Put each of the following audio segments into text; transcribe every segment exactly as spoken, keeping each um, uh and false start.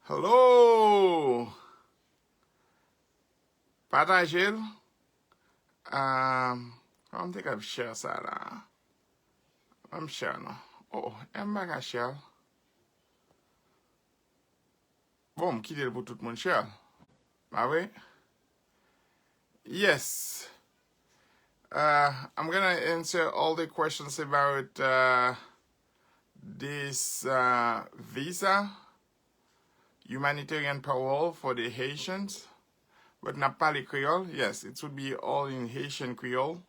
Hello! Pataje l. Ah, kòman m te kab share sa la? Ban m share non. Oh, m pa ka share. Bon, m kite l pou tout moun share. Pa vre? Yes. Uh, I'm gonna answer all the questions about uh, this uh, visa, humanitarian parole for the Haitians. But n ap pale Creole. Yes, it would be all in Haitian Creole.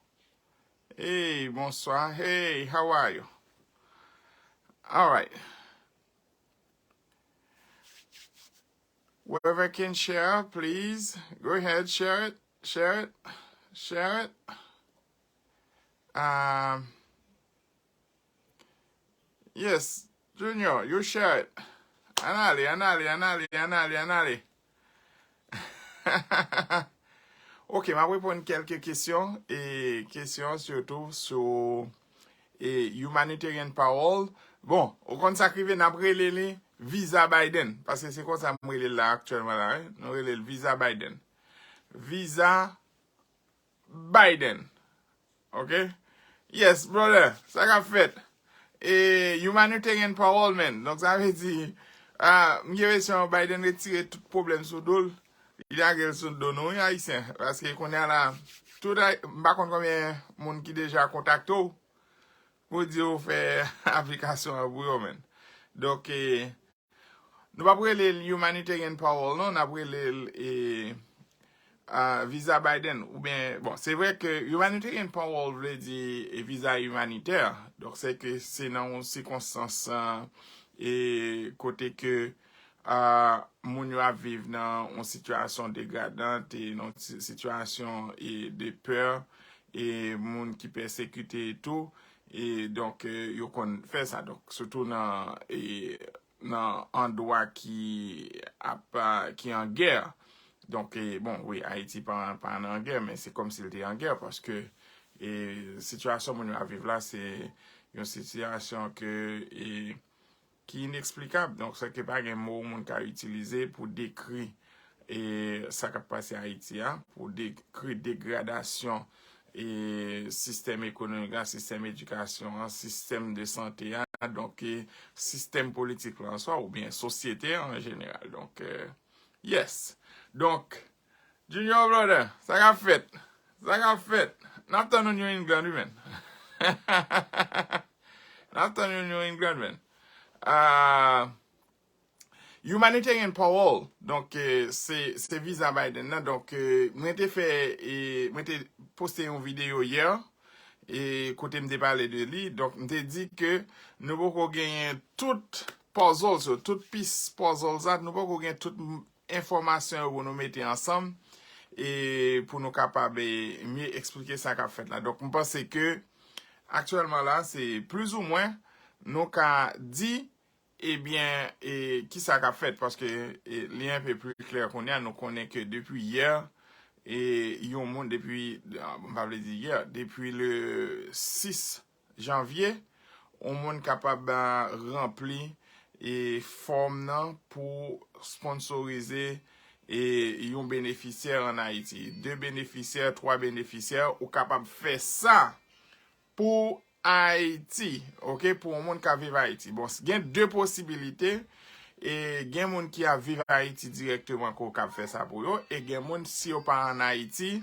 Hey, bonsoir. Hey, how are you? All right. Whoever can share, please go ahead, share it, share it, share it. Um, yes, Junior, you share it. Ann ale, ann ale, ann ale, ann ale, ann ale. Ok, m ap reponn kèlke kesyon, e kesyon sitou sou e humanitarian parole. Bon, ou konn sa k rive, n ap rele li viza Biden, paske se konsa m rele l la aktyèlman la, wi. Nou rele l viza Biden. Viza Biden. Ok? Yes, brother. Sa k ap fèt? E humanitarian parole, man. Donk, sa vle di, ah, m gen enpresyon Biden retire tout pwoblèm sou do l. Li lage l sou do nou, wi, Ayisyen. Paske kounye a la, tout Ay-, m pa konn konbyen moun ki deja kontakte w pou di w fè aplikasyon an pou yo, man. Donk, e, nou p ap rele l humanitarian parole, non, n ap rele l, e, ah, viza Biden. Oubyen, bon, se vre ke humanitarian parole vle di, e, viza imanitè. Donk, se ke se nan yon sikonstans, ah, e, kote ke, ah, moun yo ap viv nan yon sitiyasyon degradant, e nan yon si-, sitiyasyon, e, de pè, e moun ki pèsekite e tou. E donk, e, yo konn fè sa. Donk, sitou nan, e, nan andwa ki ap, a, ki an gè. Donk, e, bon, wi, Ayiti pa, pa nan gè, men se kòmsi l te an gè, paske, e, sitiyasyon moun yo ap viv la, se yon sitiyasyon ke, e, ki ineksplikab. Donk, se ke pa gen mo moun ka itilize pou dekri, e, sa k ap pase Ayiti a, pou dekri degradasyon, e, sistèm ekonomik la, sistèm edikasyon an, sistèm de sante a, donk, e, sistèm politik la an swa, oubyen sosyete an jeneral. Donk, e, yes. Donk, Junior brother, sa k ap fèt? Sa k ap fèt? N ap tann ou New England, wi, man. N ap tann ou New England, man. Ah, humanitarian parole, donk, e, se, se viza Biden nan. Donk, e, mwen te fè, e, mwen te poste yon videyo yè, e, kote m te pale de li. Donk, m te di ke nou poko genyen tout puzzles yo, tout pis puzzles la, nou poko gen tout m-, enfòmasyon yo pou nou mete ansanm, e pou nou kapab, e, mye eksplike sa k ap fèt la. Donk, m panse ke aktyèlman la, se plizoumwen nou ka di, ebyen, e, ki sa k ap fèt, paske, e, li enpe pli klè kounye a, nou konnen ke depi yè, e, yon moun, depi, a, m pa vle di yè, depi le sis janvye, yon moun kapab, a, ranpli, e, fòm nan pou sponsorize, e, yon benefisyè ann Ayiti. De benefisyè, twa benefisyè, ou kapab fè sa pou Ayiti, ok, pou yon moun k ap viv Ayiti. Bon, s-, gen de posibilite, e gen moun ki ap viv Ayiti dirèkteman ke w kab fè sa pou yo, e gen moun, si yo pa ann Ayiti,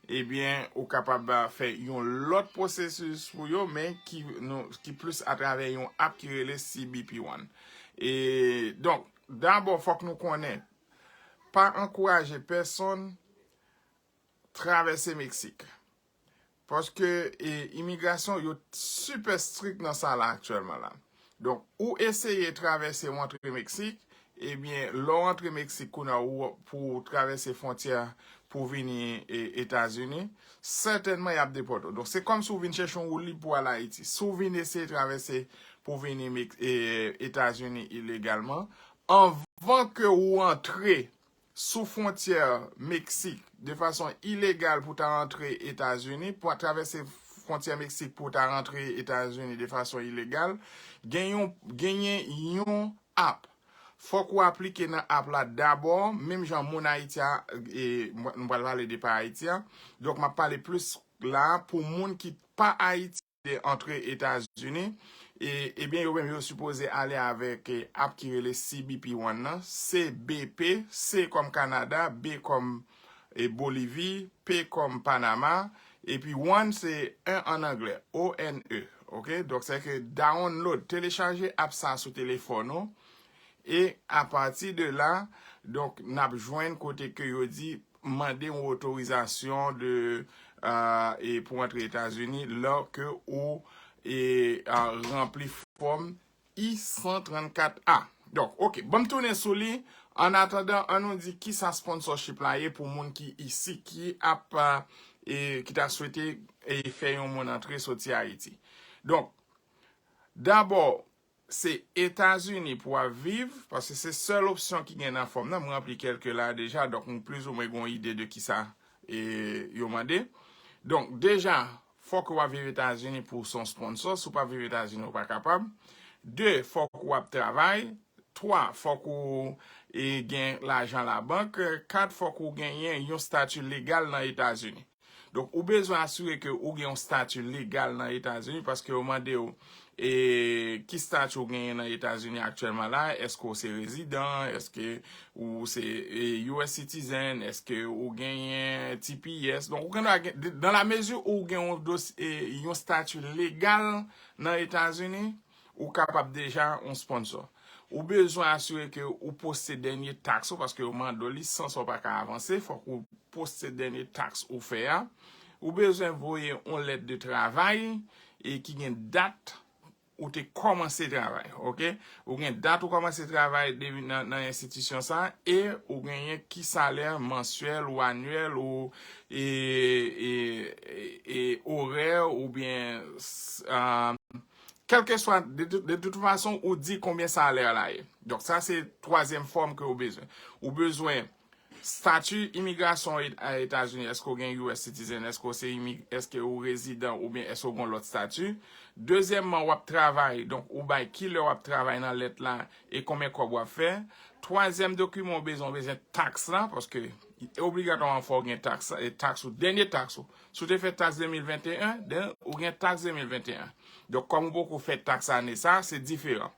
ebyen, ou kapab, a, fè yon lòt pwosesis pou yo, men ki, nou, ki plis atravè yon app ki rele C B P One. E, donk, dabò, fòk nou konnen, pa ankouraje pèsonn travèse Meksik. Paske, e, imigrasyon, yo sipè strik nan sa la aktyèlman la. Donk, ou eseye travèse w antre Meksik, ebyen, lè w antre Meksik, kounye a, ou, pou w travèse fwontyè pou vini, e, Etazini, sètènman, y ap depòte w. Donk, se kòmsi w vin chèche yon woulib pou w al Ayiti. Si w vin eseye travèse pou vini Mek-, e, Etazini ilegalman, anvan ke w antre sou fwontyè Meksik de fason ilegal pou ta rantre Etazini, pou travèse fwontyè Meksik pou ta rantre Etazini de fason ilegal, gen yon, genyen yon app. fòk ou aplike nan app la dabò, menm jan moun Ayiti a, e, nou pral pale de pa Ayiti a. Donk, m ap pale plis la pou moun ki pa Ayiti de antre Etazini. E, ebyen, yo menm yo sipoze ale avèk e, app ki rele C B P One nan. C B P, C kòm Kanada, B kòm e, Bolivi, P kòm Panama, epi One se un an anglè, O N E. Ok? Donk, se ke download, telechaje app sa sou telefòn ou. E apati de la, donk, n ap jwenn kote ke yo di mande yon otorizasyon de, euh, e pou antre Etazini lè ke ou e, euh, ranpli fòm I san trannkat A. Donk, ok, ban m tounen sou li. An atandan, an nou di kisa sponsorship la ye pou moun ki isi, ki ap, euh, e, ki ta swete e, fè yon moun antre soti Ayiti. Donk, dabò, se Etazini pou w ap viv, paske se sèl opsyon ki gen nan fòm nan. M ranpli kèlke la deja, donk m plizoumwen gen yon ide de kisa e, yo mande. Donk, deja, fòk w ap viv Etazini pou w se yon sponsor. Si w pa viv Etazini, ou pa kapab. De, fòk w ap travay. Twa, fòk ou e, gen lajan labank. Kat, fòk ou genyen yon stati legal nan Etazini. Donk, ou bezwen asire ke ou gen yon stati legal nan Etazini paske yo mande w e, ki stati ou genyen nan Etazini aktyèlman la. Èske ou se rezidan? Èske ou se e, U S citizen? Èske ou genyen T P S? Donk, ou gen dwa gen, dans la mesure ou gen yon, dos, e, yon stati legal nan Etazini, ou kapab deja yon sponsor. Ou bezwen asire ke ou poste dènye taks ou, paske yo mande w li, san sa w pa ka avanse, fòk ou poste dènye taks ou fè a. Ou bezwen voye yon lèt de travay e ki gen dat ou te kòmanse travay, ok? Ou gen dat ou kòmanse travay depi nan, nan enstitisyon sa, e ou genyen ki salè mansyèl ou anyèl ou e, e, e, e orè oubyen s- ah, kèlkeswa, de, de, de tout fason, ou di konbyen salè la ye. Donk, sa se twazyèm fòm ke ou bezwen. Ou bezwen stati imigrasyon a Etazini, èske w gen U S citizen, èske w se imi, èske ou rezidan oubyen èske w gen lòt stati. Dezyèmman, w ap travay, donk ou bay kilè w ap travay nan lèt la e konbyen kòb w ap fè. Twazyèm dokiman ou bezwen, ou bezwen taks la, paske obligatwaman fò w gen taks, e taks ou, dènye taks ou. Si w te fè taks de mil venteyen, then ou gen taks de mil venteyen. Donk, kòm ou poko fè taks ane sa, se diferan.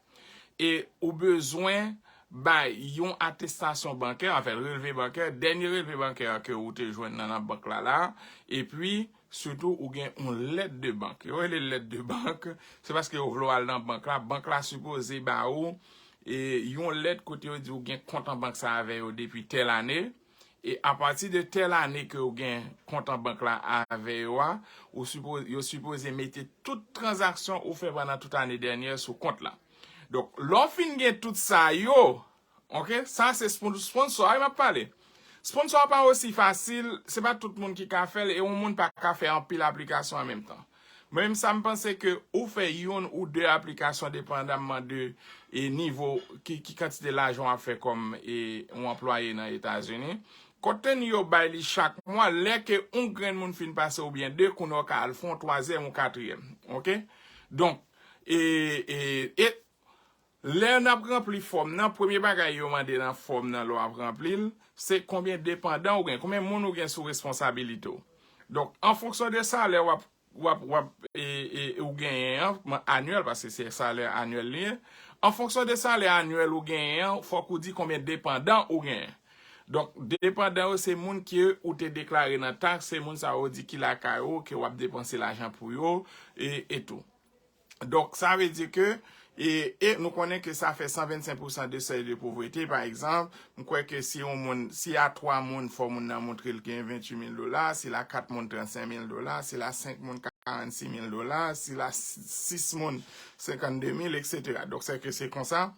E ou bezwen bay yon atestasyon bankè, anfèt, relve bankè, dènye relve bankè ke ou te jwenn nan, nan bank la la, epi sitou ou gen yon lèt de bank. Yo rele lèt de bank, se paske yo vle w al nan bank la, bank la sipoze ba ou e yon lèt kote yo di ou gen kont an bank sa avè yo depi tèl ane, e apati de tèl ane ke ou gen kont an bank la avè yo a, ou sipo, yo sipoze mete tout tranzaksyon ou fè pandan tout ane dènyè sou kont la. Donk, lè w fin gen tout sa yo, ok, sa se spon- sponsor a m ap pale. Sponsor pa osi fasil, se pa tout moun ki ka fè l, e yon moun pa ka fè anpil aplikasyon an menm tan. Mwen menm sa m panse ke ou fè youn ou de aplikasyon depandamman de e nivo ki, ki kantite lajan w ap fè kòm e yon anplwaye nan Etazini. Kontni yo bay li chak mwa, lè ke yon grenn moun fin pase oubyen de, kounye a w ka al fè yon twazyèm ou katriyèm. Ok? Donk, e, e, e lè n ap ranpli fòm nan, premye bagay yo mande nan fòm nan lè w ap ranpli l, se konbyen depandan ou gen, konbyen moun ou gen sou responsabilite w. Donk, an fonksyon de salè w ap, w ap, w ap, e, e, ou genyen an, anyèl, paske se salè anyèl li ye. An fonksyon de salè anyèl ou genyen an, fòk ou di konbyen depandan ou genyen. Donk, depandan yo, se moun ke ou te deklare nan taks, se moun sa yo di ki lakay ou, ke w ap depanse lajan pou yo, e, e tou. Donk, sa vle di ke, e, e nou konnen ke sa fè san vennsenk pousan de sèy de povrete, pa egzanp, m kwè ke si yon moun, si a twa moun, fò moun nan montre l gen venntuit mil dola, si l a kat moun, trannsenk mil dola, si l a senk moun, karannsis mil dola, si l a sis moun, senkannde mil, etsetera. Donk, se ke se konsa,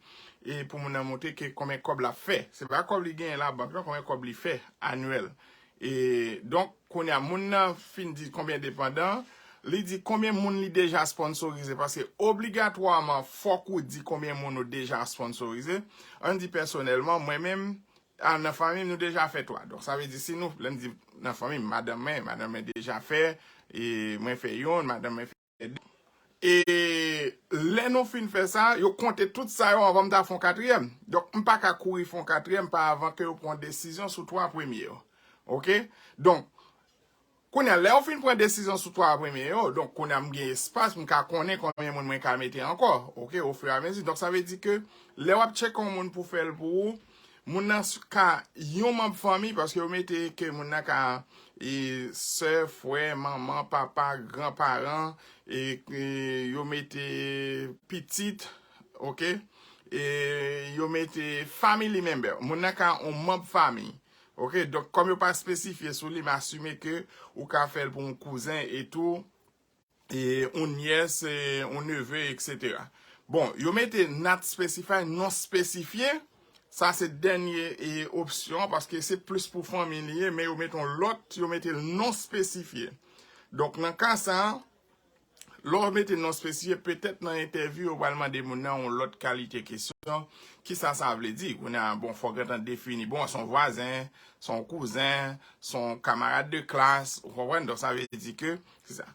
e pou moun nan montre ke konbyen kòb l ap fè. Se pa kòb li genyen labank, non, konbyen kòb li fè, anyèl. E, donk, kounye a, moun nan fin di konbyen depandan, li di konbyen moun li deja sponsorize, paske obligatwaman, fòk ou di konbyen moun ou deja sponsorize. Ann di pèsonèlman, mwen menm, a, nan fanmi m, nou deja fè twa. Donk, sa vle di, si nou, lè m di nan fanmi m, madanm mwen, madanm mwen deja fè, e mwen fè youn, madanm mwen fè de. E lè nou fin fè sa, yo konte tout sa yo anvan m ta fè yon katriyèm. Donk, m pa ka kouri fè yon katriyèm pa avan ke yo pran desizyon sou twa premye yo. Oke? Donk, kounye a, lè yo fin pran desizyon sou twa premye yo, donk, kounye a, m gen espas, m ka konnen konbyen moun mwen ka mete ankò. Oke? Ofiramezi. Donk, sa vle di ke lè w ap tcheke yon moun pou fè l pou ou, moun nan ka yon manm fanmi, paske yo mete ke moun nan ka e sè, frè, manman, papa, granparan, e, e yo mete pitit, oke? E yo mete family member. Moun nan ka yon manm fanmi. Oke? Donk, kòm yo pa espesifye sou li, m asime ke ou ka fè l pou yon kouzen e tou, e yon nyès, e yon neve, etsetera. Bon, yo mete not specify, non spesifye. Sa se dènye e, opsyon, paske se plis pou fanmi li ye, men yo mete yon lòt, yo mete l non spesifye. Donk, nan ka sa a, lè w mete non spesifye, petèt nan entèvyou, yo pral mande moun nan yon lòt kalite kesyon. Kisa sa vle di? Kounye a, bon, fòk gentan defini. Bon, se yon vwazen, se yon kouzen, se yon kamarad de klas, ou konprann? Donk, sa vle di ke, se sa.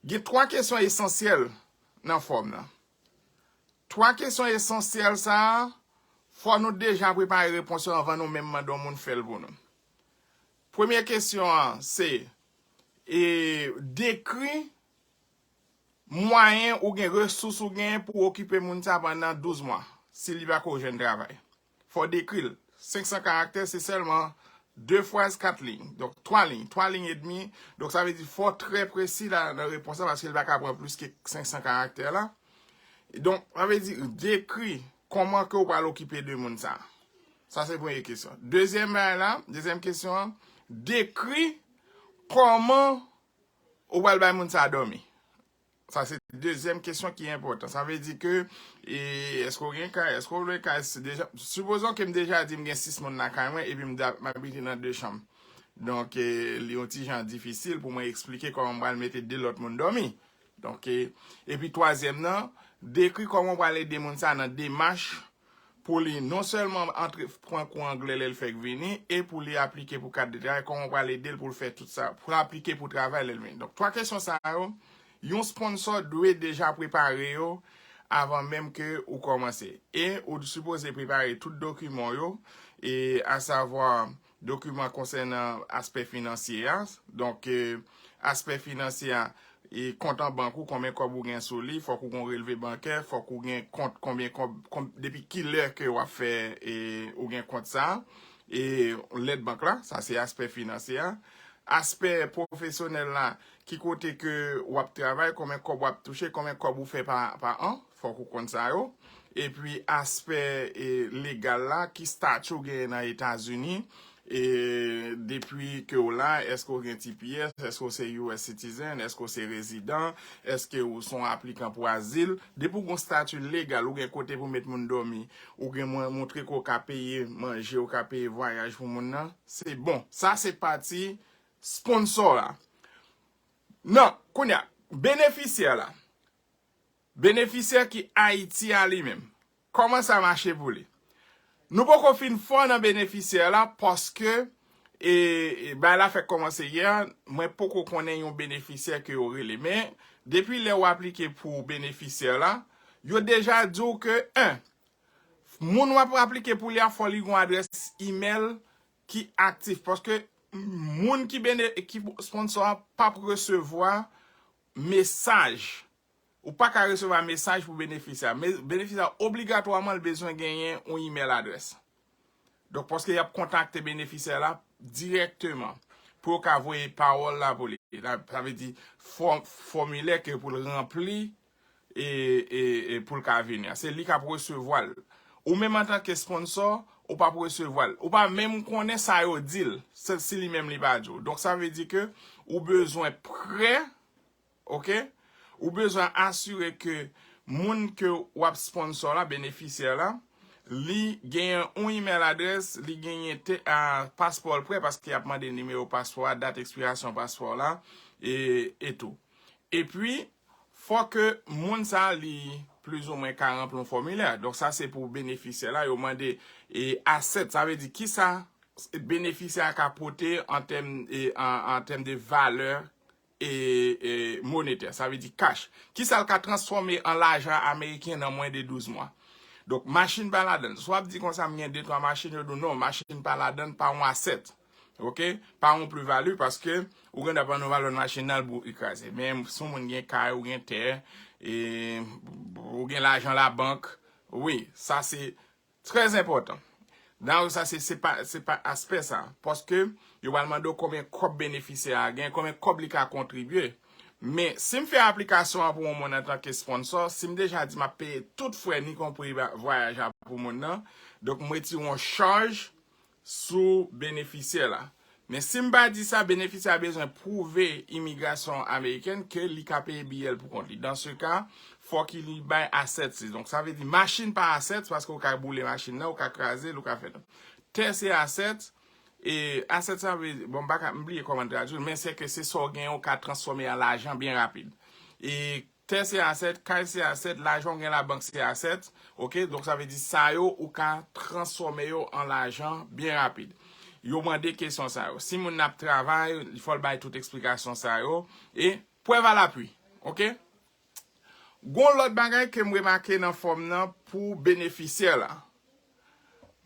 Gen twa kesyon esansyèl nan fòm nan. Twa kesyon esansyèl sa a, fò nou deja prepare repons yo anvan nou menm mande yon moun fè l pou nou. Premye kesyon an, se, e, dekri mwayen ou gen, resous ou gen pou okipe moun sa pandan douz mwa, si li pa ko jwenn travay. Fò w dekri l. Senk san karaktè, se sèlman de fraz, kat liy. Donk, twa liy, twa liy edmi. Donk, sa vle di fò w trè presi la, nan repons la, paske l pa ka pran plis ke senk san karaktè la. Donk, sa vle di, dekri kòman ke w pral okipe de moun sa. Sa se premye kesyon. Dezyèm bagay la, dezyèm kesyon an, dekri kòman ou pral bay moun sa dòmi. Sa se dezyèm kesyon ki enpòtan. Sa vle di ke, e, èske w gen kay, èske w lwe kay, se deja, sipozon ke m deja di m gen sis moun lakay mwen, epi m da-, m abite nan de chanm. Donk, e, li yon ti jan difisil pou mwen eksplike kòman m pral mete de lòt moun dòmi. Donk, e, epi twazyèm nan, dekri kòman w pral ede moun sa nan demach pou li non sèlman antre pran kou anglè lè l fèk vini, e pou li aplike pou kat de travay, kòman w pral ede l pou l fè tout sa, pou l aplike pou travay lè l vini. Donk, twa kesyon sa yo, yon sponsò dwe deja prepare yo avan menm ke ou kòmanse. E ou sipoze prepare tout dokiman yo, e asavwa dokiman konsènan aspè finansye a. Donk, e, aspè finansye a, e kont an bank ou, konbyen kòb ou gen sou li, fòk ou gen relve bankè, fòk ou gen kont, konbyen kòb, kon-, depi kilè ke w ap fè, e, ou gen kont sa, e lèt bank la, sa se aspè finansye a. Aspè pwofesyonèl la, ki kote ke w ap travay, konbyen kòb w ap touche, konbyen kòb ou fè pa, pa an, fòk ou konn sa yo. Epi aspè, e, legal la, ki stati w genyen nan Etazini, e depi ke w la, èske w gen T P S, èske w se U S citizen, èske w se rezidan, èske w se yon aplikan pou azil. Depi w gen yon stati legal, ou gen kote pou met moun dòmi, ou gen mwen montre ke w ka peye manje, w ka peye vwayaj pou moun nan, se bon. Sa se pati sponsò la. Non, kounye a, benefisyè la. Benefisyè ki Ayiti a li menm. Kòman sa mache pou li? Nou poko fin fò nan benefisyè la paske, e, e, bagay la fèk kòmanse yè, mwen poko konnen yon benefisyè ke yo rele. Men, depi lè w aplike pou benefisyè la, yo deja di w ke, en, moun w ap aplike pou li a, fò li gen yon adrès imèl ki aktif. Paske moun ki bene-, ki sponsò a p ap resevwa mesaj. Ou pa ka resevwa mesaj pou benefisyè a. Me-, benefisyè a obligatwaman l bezwen genyen yon imèl adrès. Donk, paske y ap kontakte benefisyè la dirèkteman pou yo ka voye pawòl la pou li. La, sa vle di fò-, fòmilè ke pou l ranpli e, e, e pou l ka vini an. Se li k ap resevwa l. Ou menm antanke sponsò, ou p ap resevwa l. Ou pa menm konnen sa yo di l, se, si li menm li pa di w. Donk, sa vle di ke ou bezwen prè, oke? Ou bezwen asire ke moun ke w ap sponsò la, benefisyè la, li genyen yon imèl adrès, li genyen te, a, paspò l prè, paske y ap mande nimewo paspò a, dat ekspirasyon paspò la, e, e tou. Epi, fò ke moun sa a li plizoumwen ka ranpli yon fòmilè. Donk, sa se pou benefisyè la, yo mande, e, asset, sa vle di kisa benefisyè a ka pote an tèm, e, an, an tèm de valè e, e, monetè, sa vle di kach. Kisa l ka transfòme an lajan ameriken nan mwen de douz mwa? Donk, machin pa ladan l. Si w ap di konsa, "M gen de twa machin," yo di w, "Non, machin pa ladan l, pa yon asèt." Ok? Pa yon pli vali, paske ou gen dwa pran yon valè machin nan, l bou-, li kraze. Men si yon moun gen kay, ou gen tè, e, ou gen lajan labank, wi, sa se trè enpòtan. Dayè, sa se, se pa, se pa aspè sa. Paske yo pral mande w konbyen kòb benefisyè a gen, konbyen kòb li ka kontribye. Men, si m fè aplikasyon an pou yon moun antanke sponsò, si m deja di m ap peye tout frè, ni konpri va-, vwayaj la pou moun nan, donk m retire yon chaj sou benefisyè la. Men si m pa di sa, benefisyè a bezwen pwouve imigrasyon amerikèn ke li ka peye biyè l pou kont li. Dan se ka, fòk li bay assets li. Donk, sa vle di machin pa assets, paske ou ka boule machin nan, ou ka kraze l, ou ka fè tout. Tè se assets, e assets sa vle, bon, m pa ka, m bliye kòman tradui l, men se ke se sa w genyen, ou ka transfòme an lajan byen rapid. E tè se asèt, kay se asèt, lajan w gen labank se asèt, ok? Donk, sa vle di sa yo, ou ka transfòme yo an lajan byen rapid. Yo mande kesyon sa yo. Si moun nan ap travay, fò l bay tout eksplikasyon sa yo. E prèv a lapui, ok? Gon lòt bagay ke m remake nan fòm nan pou benefisyè la.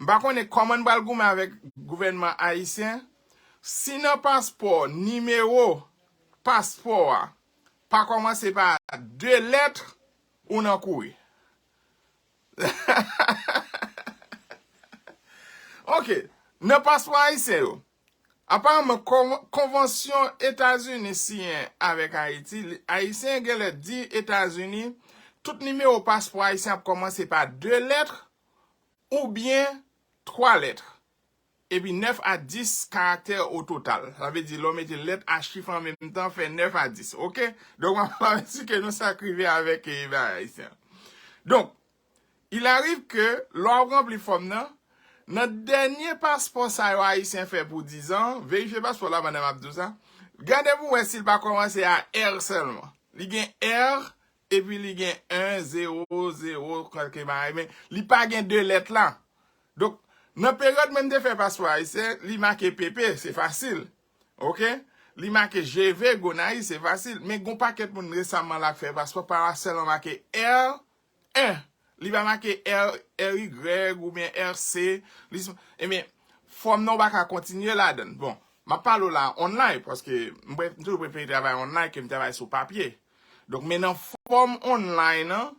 M pa konnen kòman n pral goumen avèk gouvènman ayisyen. Si nan paspò, nimewo paspò a pa kòmanse pa de lèt, ou nan kouri. Ok. Nan paspò ayisyen yo, aparaman, kon-, konvansyon Etazini siyen avèk Ayiti, li, Ayisyen genlè di Etazini, tout nimewo paspò ayisyen ap kòmanse pa de lèt oubyen twa lèt. Epi nèf a dis karaktè o total. Sa vle di, lè w mete lèt a chif an menm tan, fè nèf a dis, ok? Donk, m ap esplike nou sa k rive avèk, eh, bagay ayisyen. Donk, il arrive que, lè w ap ranpli fòm nan, nan dènye paspò sa yo ayisyen fè pou dizan, verifye paspò la pandan m ap di w sa, gade pou w wè si l pa kòmanse a R sèlman. Li gen R, epi li gen en, zewo, zewo, kèlke bagay, men li pa gen de lèt la. Donk, nan peryòd mwen m te fè paspò ayisyen, li make P P, se fasil. Ok? Li make G V, Gonayiv, se fasil. Men gon pakèt moun resaman la k fè paspò, pa sèlman make R, en. Li pa make R, R Y oubyen R C. Li, ebyen, fòm nan ou pa ka kontinye ladan l. Bon, m ap pale w la online, paske m pre-, m toujou prefere travay online ke m travay sou papye. Donk, men nan fòm online nan,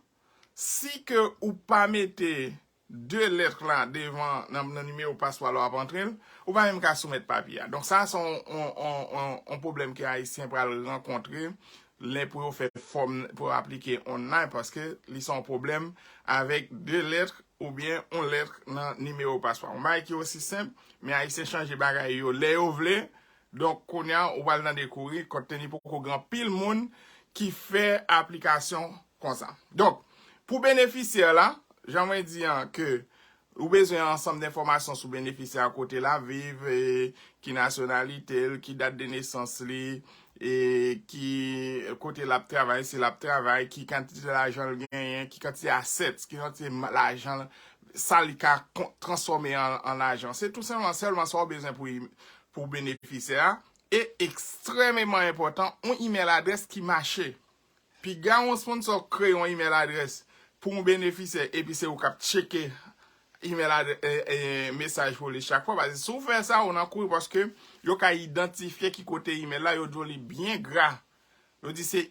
si ke ou pa mete de lèt la devan nan, nan nimewo paspò lè w ap antre l, ou pa menm ka soumèt papye a. Donk, sa, se yon, yon, yon, yon, yon pwoblèm ke Ayisyen pral rankontre lè pou yo fè fòm, pou yo aplike online, paske li se yon pwoblèm avèk de lèt oubyen yon lèt nan nimewo paspò. Yon bagay ki osi senp, men Ayisyen chanje bagay yo lè yo vle. Donk, kounye a, ou pral nan dekouri, kòteni poko gen anpil moun ki fè aplikasyon konsa. Donk, pou benefisyè la, jan mwen di an, ke ou bezwen ansanm de enfòmasyon sou benefisyè a, kote l ap viv, e, ki nasyonalite l, ki dat de nesans li, e, ki kote l ap travay, si l ap travay, ki kantite lajan l genyen, ki kantite assets, ki kantite ma-, lajan, sa li ka kon-, transfòme an, an lajan. Se tou senpleman sèlman sa w bezwen pou, pou benefisyè a. E ekstrèmeman enpòtan, yon email adrès ki mache. Piga yon sponsò kreye yon email adrès pou yon benefisyè, epi se ou k ap tcheke email adrè-, e, e, mesaj pou li chak fwa. Paske si w fè sa, ou nan kouri, paske yo ka idantifye ki kote email la, yo di w li byen gra. Yo di se,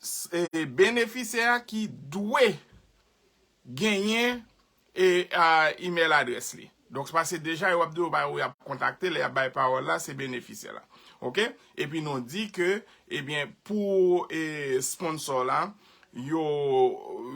s-, e, benefisyè a ki dwe genyen, e, a, email adrès li. Donk, se paske deja yo ap di w ba-, y ap kontakte, lè y ap bay pawòl la, se benefisyè la. Ok? Epi nou di ke, ebyen, pou, e, sponsò la, yo,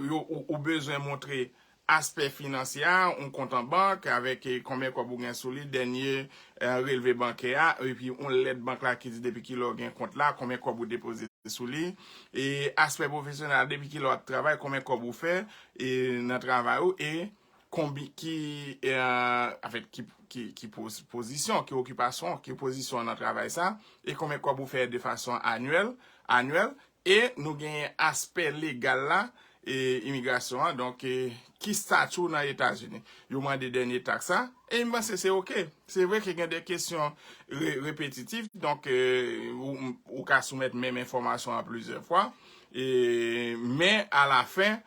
yo, ou, ou bezwen montre aspè finansye a, yon kont an bank, avèk, e, konbyen kòb ou gen sou li, dènye, e, relve bankè a, epi yon lèt bank la ki di depi kilè w gen kont la, konbyen kòb ou depoze sou li, e aspè pwofesyonèl, depi kilè w ap travay, konbyen kòb ou fè, e nan travay ou, e konbi-, ki, e, anfèt, ki, ki, ki poz-, pozisyon, ki okipasyon, ki pozisyon nan travay sa, e konbyen kòb ou fè de fason anyèl, anyèl, e nou genyen aspè legal la, e imigrasyon an, donk, e, ki stati w nan Etazini. Yo mande dènye taks la, e m panse se oke. Se vre ke gen de kesyon re- repetitif, donk, e, ou, ou ka soumèt menm enfòmasyon an plizyè fwa, e, men alafen,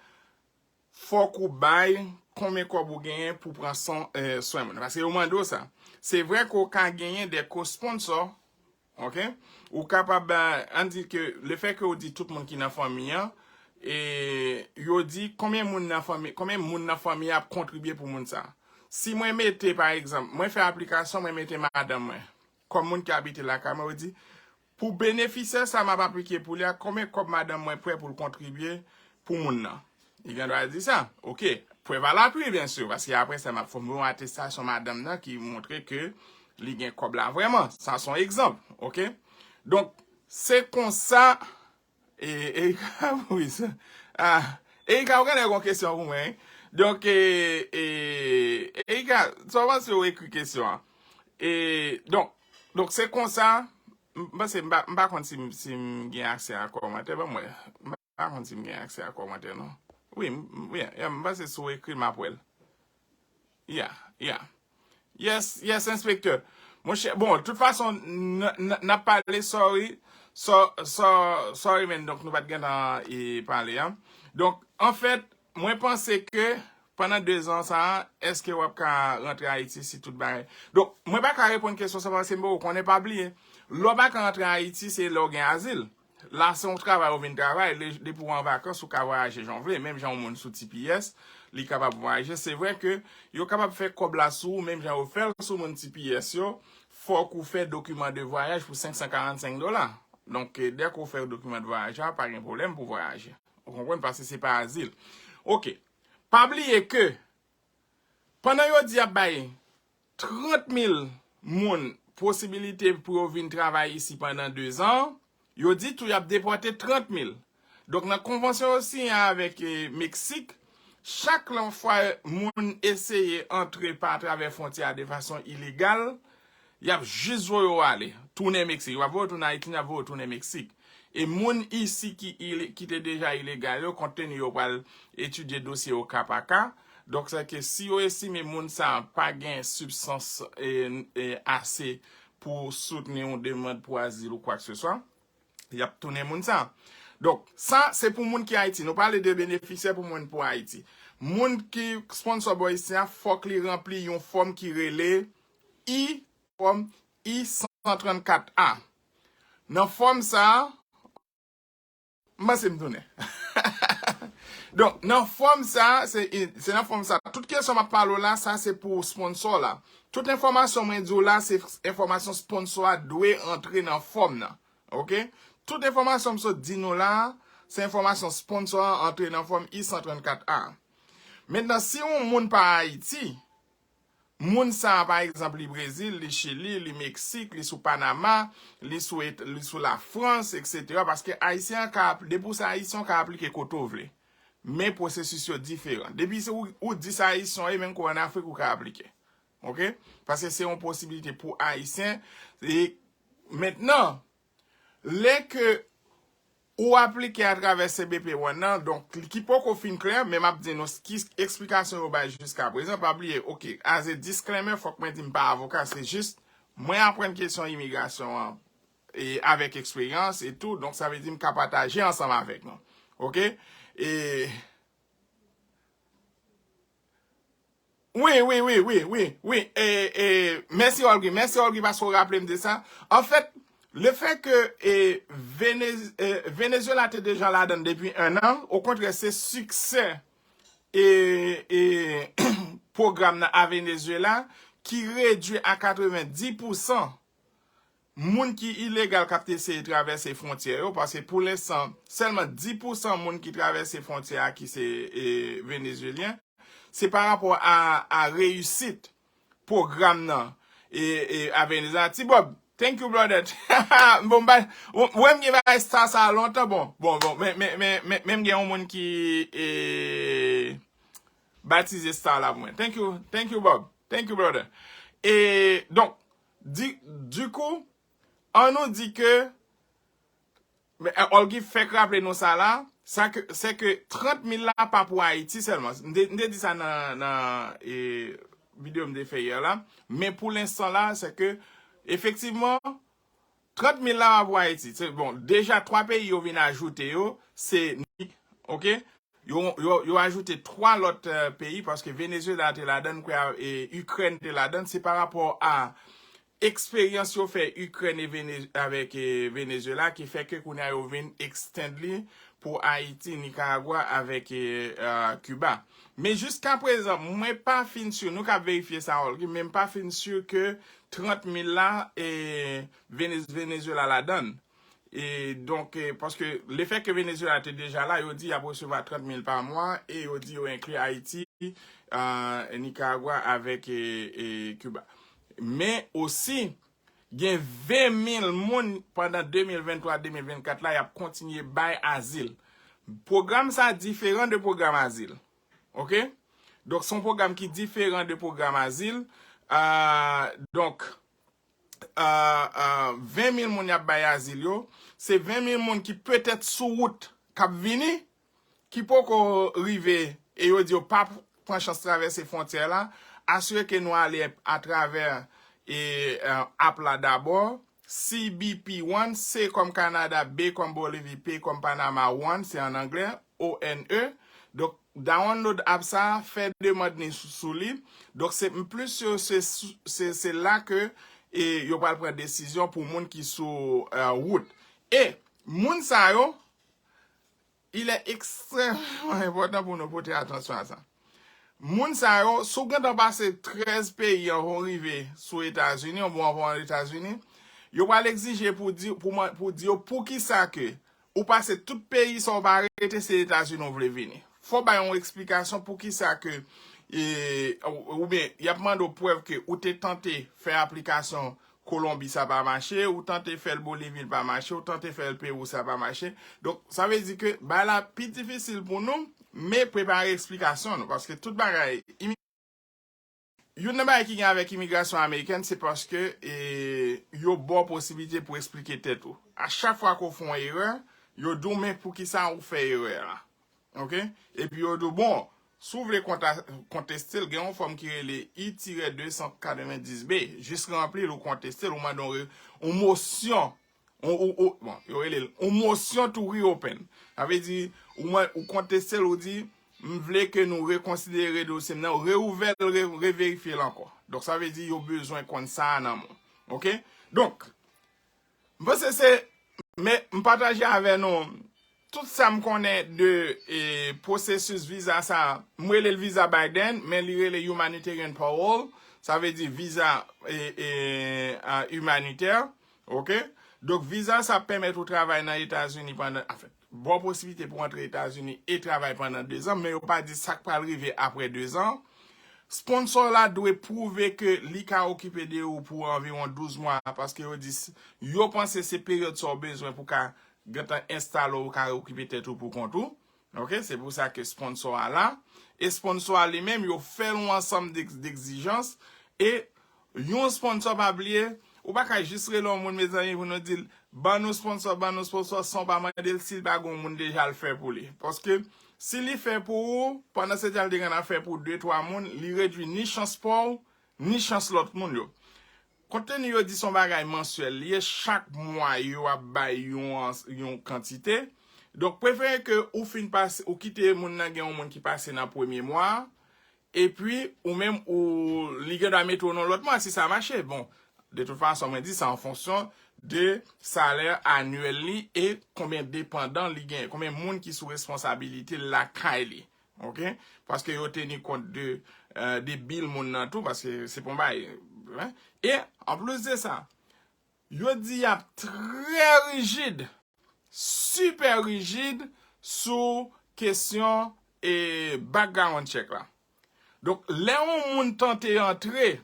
fòk ou bay konbyen kòb ou genyen pou pran swen, e, swen moun. Paske yo mande w sa. Se vre ke w ka genyen de co-sponsor, oke? Ou kapab, e, ann di ke lefètke ou di tout moun ki nan fanmi an, e yo di konbyen moun nan fanmi, konbyen moun nan fanmi an ap kontribye pou moun sa. Si mwen mete, pa egzanp, mwen fè aplikasyon, mwen mete madanm mwen kòm moun ki abite lakay mwen, yo di, pou benefisyè sa m ap aplike pou li a, konbyen kòb madanm mwen prè pou l kontribye pou moun nan? Li gen dwa di sa. Oke. Prèv a lapui, byen si, paske apre sa, m ap fòme yon atestasyon madanm nan ki montre ke li gen kòb la vrèman. Sa se yon egzanp, oke? Donk, se konsa, e, Erika Moris, a, Erika, ou genlè gen yon kesyon pou mwen, wi. Donk, e, e, Erika, sa w panse ou ekri kesyon an? E, donk, donk, se konsa, m panse, m pa, m pa konn si, m- si m gen aksè a kòmantè, ban m wè. M pa konn si m gen aksè a kòmantè, non. Wi, m- m- wi, yeah, m panse si w ekri l, m ap wè l. Yeah, yeah. Yes, yes, enspektè. Monchè, bon, tout fason, n- n- n ap pale, sorry. So- so- sorry, men, donk, nou pa t gentan e pale, an. Donk, anfèt, mwen panse ke pandan de zan sa a, èske w ap ka rantre Ayiti si tout bagay? Donk, mwen pa ka reponn kesyon sa paske m poko konnen, pa bliye. Lè w pa ka rantre Ayiti, se lè w gen azil. La, se yon travay ou vin travay, le- depi w an vakans, ou ka vwayaje jan w vle. Menm jan yon moun sou T P S, li kapab vwayaje. Se vre ke yo kapab fè kòb la sou ou, menm jan yo fè l sou moun T P S yo, fòk ou fè dokiman de vwayaj pou senk san karannsenk dola. Donk, e, dèke ou fè dokiman de vwayaj la, pa gen pwoblèm pou vwayaje. Ou konprann? Paske se pa azil. Oke. Pa bliye ke, pandan yo di y ap bay trant mil moun posibilite pou yo vin travay isi pandan de zan, yo di tou y ap depòte trant mil. Donk, nan konvansyon yo siyen avèk, e, Meksik, chak lan fwa moun eseye antre pa atravè fwontyè a de fason ilegal, y ap jis voye w ale, tounen Meksik. Yo p ap voye w tounen Ayiti, y ap voye w tounen Meksik. E moun isi ki, ile- ki te deja ilegal yo, konte ni yo pral etidye dosye yo ka pa ka. Donk, sa ke si yo estime moun sa a pa gen sibstans, e, e, ase pou soutni yon demann pou azil ou kwakeseswa, y ap tounen moun sa a. Donk, sa, se pou moun ki Ayiti. Nou pale de benefisyè pou moun pou Ayiti. Moun ki sponsor bò isi a, fòk li ranpli yon fòm ki rele I, fòm I san trannkat A. Nan fòm sa a, m panse m tounen. Donk, nan fòm sa a, se, se nan fòm sa a. Tout kesyon m ap pale w la, sa se pou sponsor la. Tout enfòmasyon mwen di w la, se enfòmasyon sponsor a dwe antre nan fòm nan. Oke? Tout enfòmasyon m sot di nou la, se enfòmasyon sponsor an antre nan fòm I san trannkat A. Mentnan, si yon moun pa Ayiti, moun sa a, pa egzanp, li Brezil, li Chili, li Meksik, li sou Panama, li sou Et- li sou Lafrans, etsetera. Paske Ayisyen an ka ap- depi w se Ayisyen, w ka aplike kote w vle. Men pwosesis yo diferan. Depi se ou, ou di se Ayisyen w ye, menm ke w ann Afrik, ou ka aplike. Oke? Paske se yon posibilite pou Ayisyen. E mentnan, lè ke ou aplike atravè C B P One nan, donk, ki poko fin klè, men m ap di nou ki eksplikasyon yo bay jiska prezan. Pa bliye, oke, as a disclaimer, fòk mwen di m pa avoka, se jis mwen aprann kesyon imigrasyon an e avèk eksperyans e tou, donk sa vle di m ka pataje ansanm avèk nou. Oke? E Wi, wi, wi, wi, wi, wi. E, e, mèsi, Olgi. Mèsi, Olgi, paske w raple m de sa. Anfèt, lefètke, e, Venez- e, Venezuela te deja ladan l depi ennan, okontrè, se siksè, e, e, pwogram nan a Venezuela ki redui a katrevenndis pousan moun ki ilegal k ap eseye travèse fwontyè yo, paske pou lenstan, sèlman dis pousan moun ki travèse fwontyè a ki se, e, Venezuelyen, se pa rapò a, a reyisit pwogram nan, e, e, a Venezuela. Ti Bob, thank you, brother. Bon, m pa, w- w- m gen bagay star sa lontan, bon, bon, bon, men, men, men, men, men m gen yon moun ki, e, batize star la pou mwen. Thank you, thank you, Bob. Thank you, brother. E, donk, di, dikou, an nou di ke Men, eh, Olgi fèk raple nou sa la, sa ke, se ke trant mil la pa pou Ayiti sèlman. M te, m te di sa nan, nan eh, videyo m te fè yè la. Men pou lenstan la, se ke efektivman, trant mil la pa pou Ayiti. Se, bon, deja twa peyi yo vin ajoute yo, se, ok? Yo, yo, yo ajoute twa lòt eh, peyi, paske Venezuela te ladan, kwè, eh, Ikrèn te ladan. Se pa rapò a eksperyans yo fè Ikrèn e Vene- avèk eh, Venezuela ki fè ke kounye a yo vin extend li pou Ayiti, Nicaragua avèk eh, ah, Cuba. Men jiska prezan, mwen pa fin si, nou ka verifye sa, Olgi, men m pa fin si ke trant mil la, eh, Venez- Venezuela ladan. E donk, eh, paske lefèt ke Venezuela te deja la, yo di y ap resevwa trant mil pa mwa e yo di yo enkli Ayiti, ah, Nicaragua avèk eh, eh, Cuba. Men osi, gen ven mil moun pandan de mil venntwa, de mil vennkat la, y ap kontinye bay azil. Pwogram sa diferan de pwogram azil. Ok? Donk, se yon pwogram ki diferan de pwogram azil. Ah, donk, ah, ah, ven mil moun y ap bay azil yo, se ven mil moun ki petèt sou wout k ap vini, ki poko rive, e yo di yo pa pran chans travèse fwontyè la, asire ke nou ale atravè e, eh, app la dabò, C B P one, C kòm Kanada, B kòm Bolivi, P kòm Panama, one, se an anglè, O N E. Donk, download app sa, fè demann ni sou, sou li. Donk, se, m plis si se, se, se la ke e, yo pral pran desizyon pou moun ki sou eh, wout. E moun sa yo, il est extrêmement important pou nou pote atansyon a sa. Moun sa yo, si w gentan pase trèz peyi anvan w rive sou Etazini, oubyen anvan w al Etazini, yo pral egzije pou di, pou, man- pou di yo poukisa ke ou pase tout peyi sa w pa rete, se Etazini w vle vini. Fò w bay yon eksplikasyon poukisa ke, e, ou- oubyen y ap mande w prèv ke ou te tante fè aplikasyon Kolonbi sa pa mache, ou tante fè l Bolivi l pa mache, ou tante fè l Pewou sa pa mache. Donk, sa vle di ke bagay la pi difisil pou nou, men prepare eksplikasyon nou, paske tout bagay, imi- youn nan bagay ki gen avèk imigrasyon amerikèn, se paske e, yo ba w posiblite pou eksplike tèt ou. A chak fwa ke w fè yon erè, yo di w men poukisa ou fè erè a. Ok? Epi yo di w, bon, si w vle konta- konteste l, gen yon fòm ki rele I tirè de san katrevenndis B. Jis ranpli l, ou konteste l, ou mande yon re- yon mosyon. Yon, ou, ou, bon, yo rele l yon motion to reopen. Sa vle di, ou, man- ou konteste l, ou di, m vle ke nou rekonsidere dosye m nan, reouvè l, re- reverifye l ankò. Donk, sa vle di, yo bezwen konn sa a nan men w. Ok? Donk, m panse se, men m pataje avè nou tout sa m konnen de e, pwosesis viza sa. M rele l viza Biden, men li rele humanitarian parole. Sa vle di viza e, e, a, imanitè. Ok? Donk, viza sa pèmèt ou travay nan Etazini pandan, anfen, ba w posiblite pou antre Etazini e travay pandan dezan, men yo pa di sa k pral rive apre dezan. Sponsor la dwe pwouve ke li ka okipe de ou pou anviwon douz mwa, paske yo di s- yo panse se peryòd sa w bezwen pou ka gentan enstale w, ka okipe tèt ou pou kont ou. Ok? Se pou sa ke sponsor a la. E sponsor a li menm, yo fè l yon ansanm d'ex- d'egzijans. E yon sponsor, pa bliye, ou pa ka jis rele yon moun, mezanmi, pou nou di l, ban nou sponsor, ban nou sponsor, san w pa mande l, si l pa gen yon moun deja l fè pou li. Paske si li fè pou ou, pandan se tan l te gen nan fè pou de, twa moun, li redwi ni chans pa w, ni chans lòt moun yo. Konte ni yo di se yon bagay mansyèl li ye, chak mwa yo ap bay yon, yon kantite. Donk, prefere ke ou fin pase, ou kite moun nan gen yon moun ki pase nan premye mwa, epi ou menm ou, li gen dwa mete w nan lòt mwa si sa mache. Bon, de tout fason, mwen di sa an fonksyon de salè anyèl li e konbyen depandan li gen, konbyen moun ki sou responsabilite l lakay li. Ok? Paske yo teni kont de, eh, de bil moun nan tou, paske se pa yon bagay, hein? E, anplis de sa, yo di y ap trè rijid, sipè rijid sou kesyon e background check la. Donk, lè yon moun tante antre,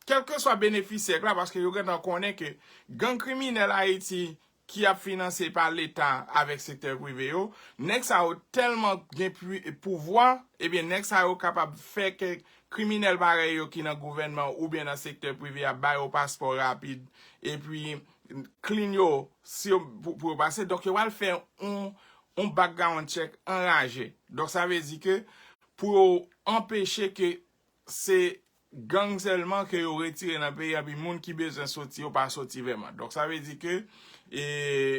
kèlkeswa benefisyè la, paske yo gentan konnen ke gang kriminèl Ayiti ki ap finanse pa Leta avèk sektè prive yo, nèg sa yo tèlman gen pwi- pouvwa, ebyen, nèg sa yo kapab fè ke kriminèl parèy yo ki nan gouvènman oubyen nan sektè prive a ba yo paspò rapid, epi clean yo, si yo, pou, pou yo pase. Donk, yo pral fè yon, yon background check anraje. Donk, sa vle di ke pou yo anpeche ke se gang sèlman ke yo retire nan peyi a, epi moun ki bezwen soti, yo pa soti vrèman. Donk, sa vle di ke, e,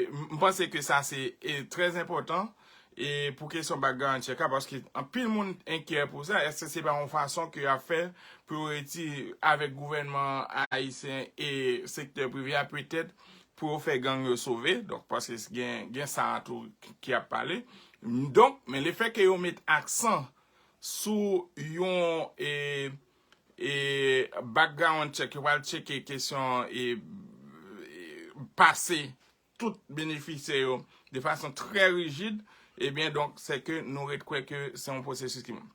m, m panse ke sa se, e, trè enpòtan, e, pou kesyon background check la, paske anpil moun enkyè pou sa. Èske se pa yon fason ke y ap fè pou yo retire avèk gouvènman ayisyen e sektè prive a, petèt pou yo fè gang yo sove? Donk, paske gen, gen sa a tou ki, ki ap pale. Donk, men lefètke yo met aksan sou yon, e, e, background check, yo pral tcheke kesyon, e, e, pase tout benefisyè yo de fason trè rijid, ebyen, donk, se ke nou ret kwè ke se yon pwosesis ki bon.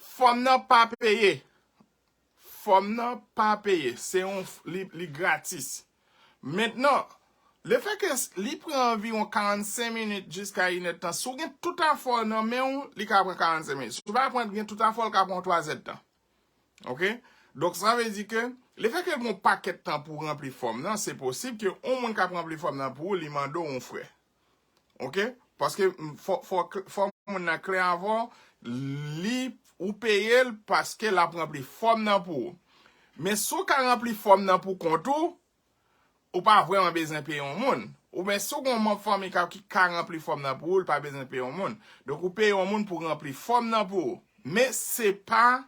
Fòm nan pa peye. Fòm nan pa peye. Se yon, li, li gratis. Mentnan, lefètke s, li pran anviwon karannsenk minit jiska inèdtan, si w gen tout afè w nan men w, li ka pran karannsenk minit. Si w pa pran, gen tout afè w, li ka pran yon twa zèdtan. Oke? Donk, sa vle di ke, lefètke l gen yon pakèt tan pou ranpli fòm nan, se posib ke yon moun k ap ranpli fòm nan pou ou, li mande w yon frè. Oke? Paske, m, fò, fò, fò moun nan klè avè w, li, ou peye l paske l ap ranpli fòm nan pou ou. Men si w ka ranpli fòm nan pou kont ou, ou pa vrèman bezwen peye yon moun. Oubyen si w gen yon manm fanmi ka, ki ka ranpli fòm nan pou ou, li pa bezwen peye yon moun. Donk, ou peye yon moun pou ranpli fòm nan pou ou. Men se pa,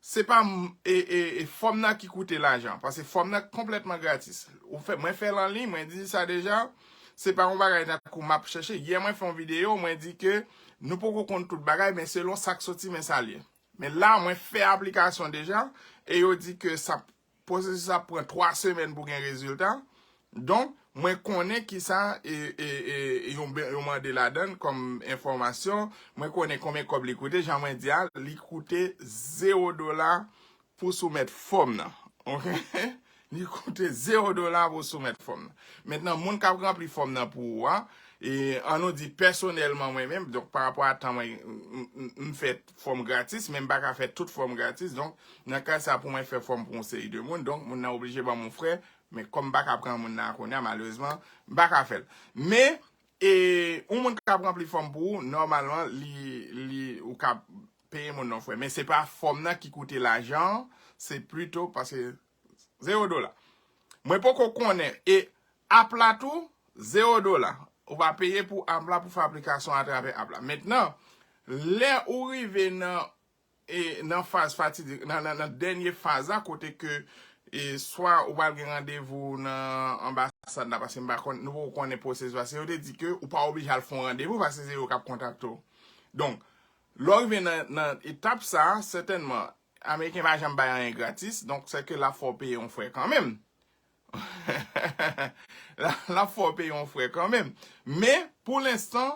se pa, e, e, e fòm nan ki koute lajan, paske fòm nan konplètman gratis. Ou fè, mwen fè l an liy, mwen di sa deja, se pa yon bagay tankou m ap chèche. Yè, mwen fè yon videyo, mwen di ke nou poko konn tout bagay, men selon sa k soti, men sa l ye. Men la, mwen fè aplikasyon deja, e yo di ke sa, pwosesis ap pran twa semèn pou gen rezilta. Donk, mwen konnen kisa, e, e, e, yo, yo mande ladan l kòm enfòmasyon. Mwen konnen konbyen kòb li koute. Jan mwen di a, li koute zewo dola pou soumèt fòm nan. Oke? Li koute zewo dola pou soumèt fòm nan. Mentnan, moun k ap ranpli fòm nan pou ou a, e, an nou di pèsonèlman mwen menm, donk pa rapò a tan mwen, m, m, m fè fòm gratis, men m pa ka fè tout fòm gratis. Donk, nan ka sa, pou mwen fè fòm pou yon seri de moun, donk moun nan oblije ban m yon frè, men kòm m pa ka pran moun nan kounye a, malerezman, m pa ka fè l. Men, e, yon moun k ap ranpli fòm pou ou, nòmalman, li, li, ou ka peye moun nan frè. Men se pa fòm nan ki koute lajan, se plito paske zewo dola. Mwen poko konnen. E app la tou, zewo dola. Ou pa peye pou app la pou fè aplikasyon atravè app la. Mentnan, lè ou rive nan, e, nan faz fatidik, nan, nan, nan dènye faz la, kote ke, e, swa ou pral gen randevou nan anbasad la, paske m pa konn, nou poko konnen pwosesis la, se yo te di ke ou pa oblije al fè yon randevou, paske se yo k ap kontakte w. Donk, lè w rive nan, nan etap sa a, sètènman, Ameriken pa janm bay anyen gratis, donk se ke l ap fè w peye yon frè kanmenm. L ap, l ap fè w peye yon frè kanmenm. Men, pou lenstan,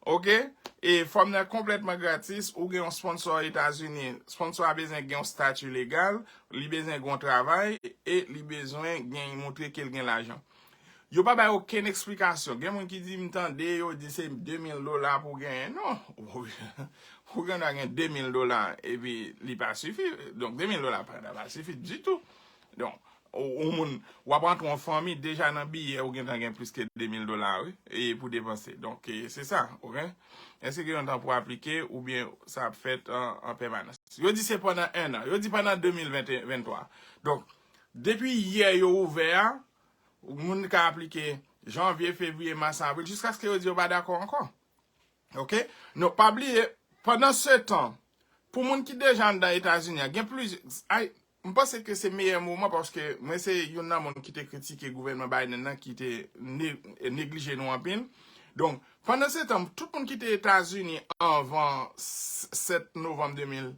oke, e fòm nan konplètman gratis, ou gen yon sponsò Etazini. Sponsò a bezwen gen yon stati legal, li bezwen gen yon travay, e li bezwen gen, montre ke l gen lajan. Yo pa bay okenn eksplikasyon. Gen moun ki di, m tande yo di se de mil dola pou genyen. Non. Ou gen dwa gen de mil dola, epi li pa sifi. Donk, de mil dola pa, pa sifi ditou. Donk, ou, ou moun, w ap rantre yon fanmi, deja nan biyè, ou gentan gen plis ke de mil dola, wi, e pou depanse. Donk, e, se sa, oke? Èske gen yon tan pou aplike, oubyen sa ap fèt an, an pèmanans? Yo di se pandan en an. Yo di pandan de mil ven, venntwa. Donk, depi yè yo ouvè a, moun ka aplike janvye, fevriye, mas, avril, jiskaske yo di yo pa dakò ankò. Oke? Non, pa bliye, pandan se tan, pou moun ki deja anndan Etazini an, gen plizyè, ay, m panse ke se meyè moman, paske mwen se youn nan moun ki te kritike gouvènman Biden nan ki te ne, neglije nou anpil. Donk, pandan se tan, tout moun ki te Etazini anvan s, sèt novanm de mil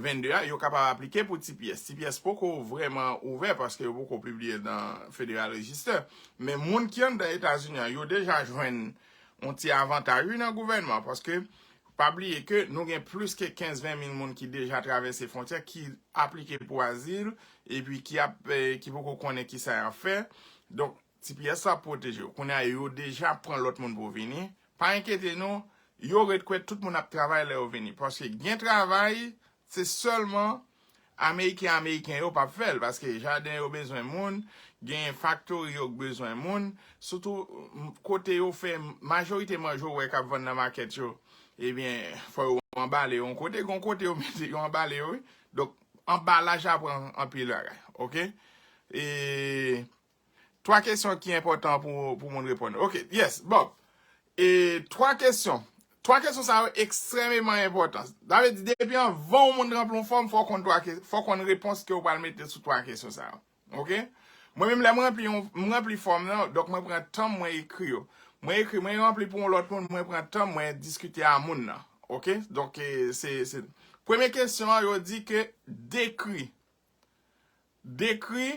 vennde a, yo kapab aplike pou T P S. T P S poko vrèman ouvè paske yo poko pibliye l nan Federal Register. Men moun ki anndan Etazini an, yo deja jwenn yon ti avantaj, wi, nan gouvènman, paske pa bliye ke nou gen plis ke kenz ven mil moun ki deja travèse fwontyè, ki aplike pou azil, epi ki ap, eh, ki poko konnen kisa y ap fè. Donk, T P S la pwoteje w. Kounye a, yo deja pran lòt moun pou vini. Pa enkyete nou, yo ret kwè tout moun ap travay lè yo vini. Paske gen travay, se sèlman Ameriken, Ameriken yo p ap fè l, paske jaden yo bezwen moun, gen faktori yo k bezwen moun, sitou kote yo fè, majorite manjè w wè k ap vann nan makèt yo, ebyen, fò yo anbale yo yon kote, gon kote yo mete yo anbale yo, wi. Donk, anbalaj la pran anpil bagay, oke? E twa kesyon ki enpòtan pou, pou moun reponn. Oke, yes, bon. E twa kesyon. Twa kesyon sa yo ekstrèmeman enpòtan. Sa vle di, depi anvan yon moun ranpli yon fòm, fò w konn twa ke-, fò w konn repons ke w pral mete sou twa kesyon sa yo. Oke? Mwen menm, lè mwen ranpli yon, mwen ranpli fòm nan, donk mwen pran tan mwen ekri yo. Mwen ekri, mwen ranpli pou yon lòt moun, mwen pran tan mwen diskite a moun nan. Oke? Donk, e, se, se, premye kesyon an, yo di ke dekri. Dekri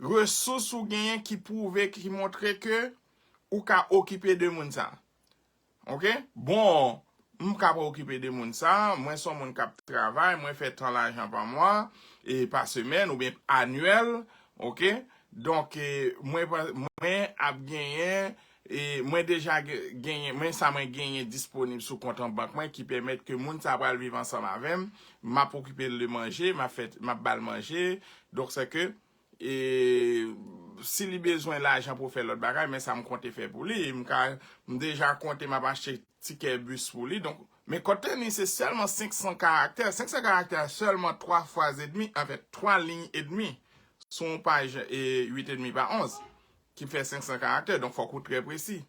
resous ou genyen ki pwouve, ki montre ke ou ka okipe de moun sa. Oke? Bon, m ka pa okipe de moun sa, mwen se yon moun k ap travay, mwen fè tan lajan pa mwa, e pa semèn oubyen anyèl, oke? Donk, e, mwen pa, mwen ap genyen, e, mwen deja ge-, genyen, mwen sa mwen genyen disponib sou kont an bank mwen ki pèmèt ke moun sa pral viv ansanm avè m, m ap okipe l de manje, m ap fè, m ap ba l manje, donk se ke e, si li bezwen lajan pou fè lòt bagay, men sa m konte fè pou li. M ka, m deja konte m ap achte tikè bis pou li. Donk, men kont teni se sèlman senk san karaktè. Senk san karaktè sèlman twa fraz edmi, anfèt, twa liy edmi sou yon paj, e, uit edmi pa onz, ki fè senk san karaktè. Donk, fòk ou trè presi.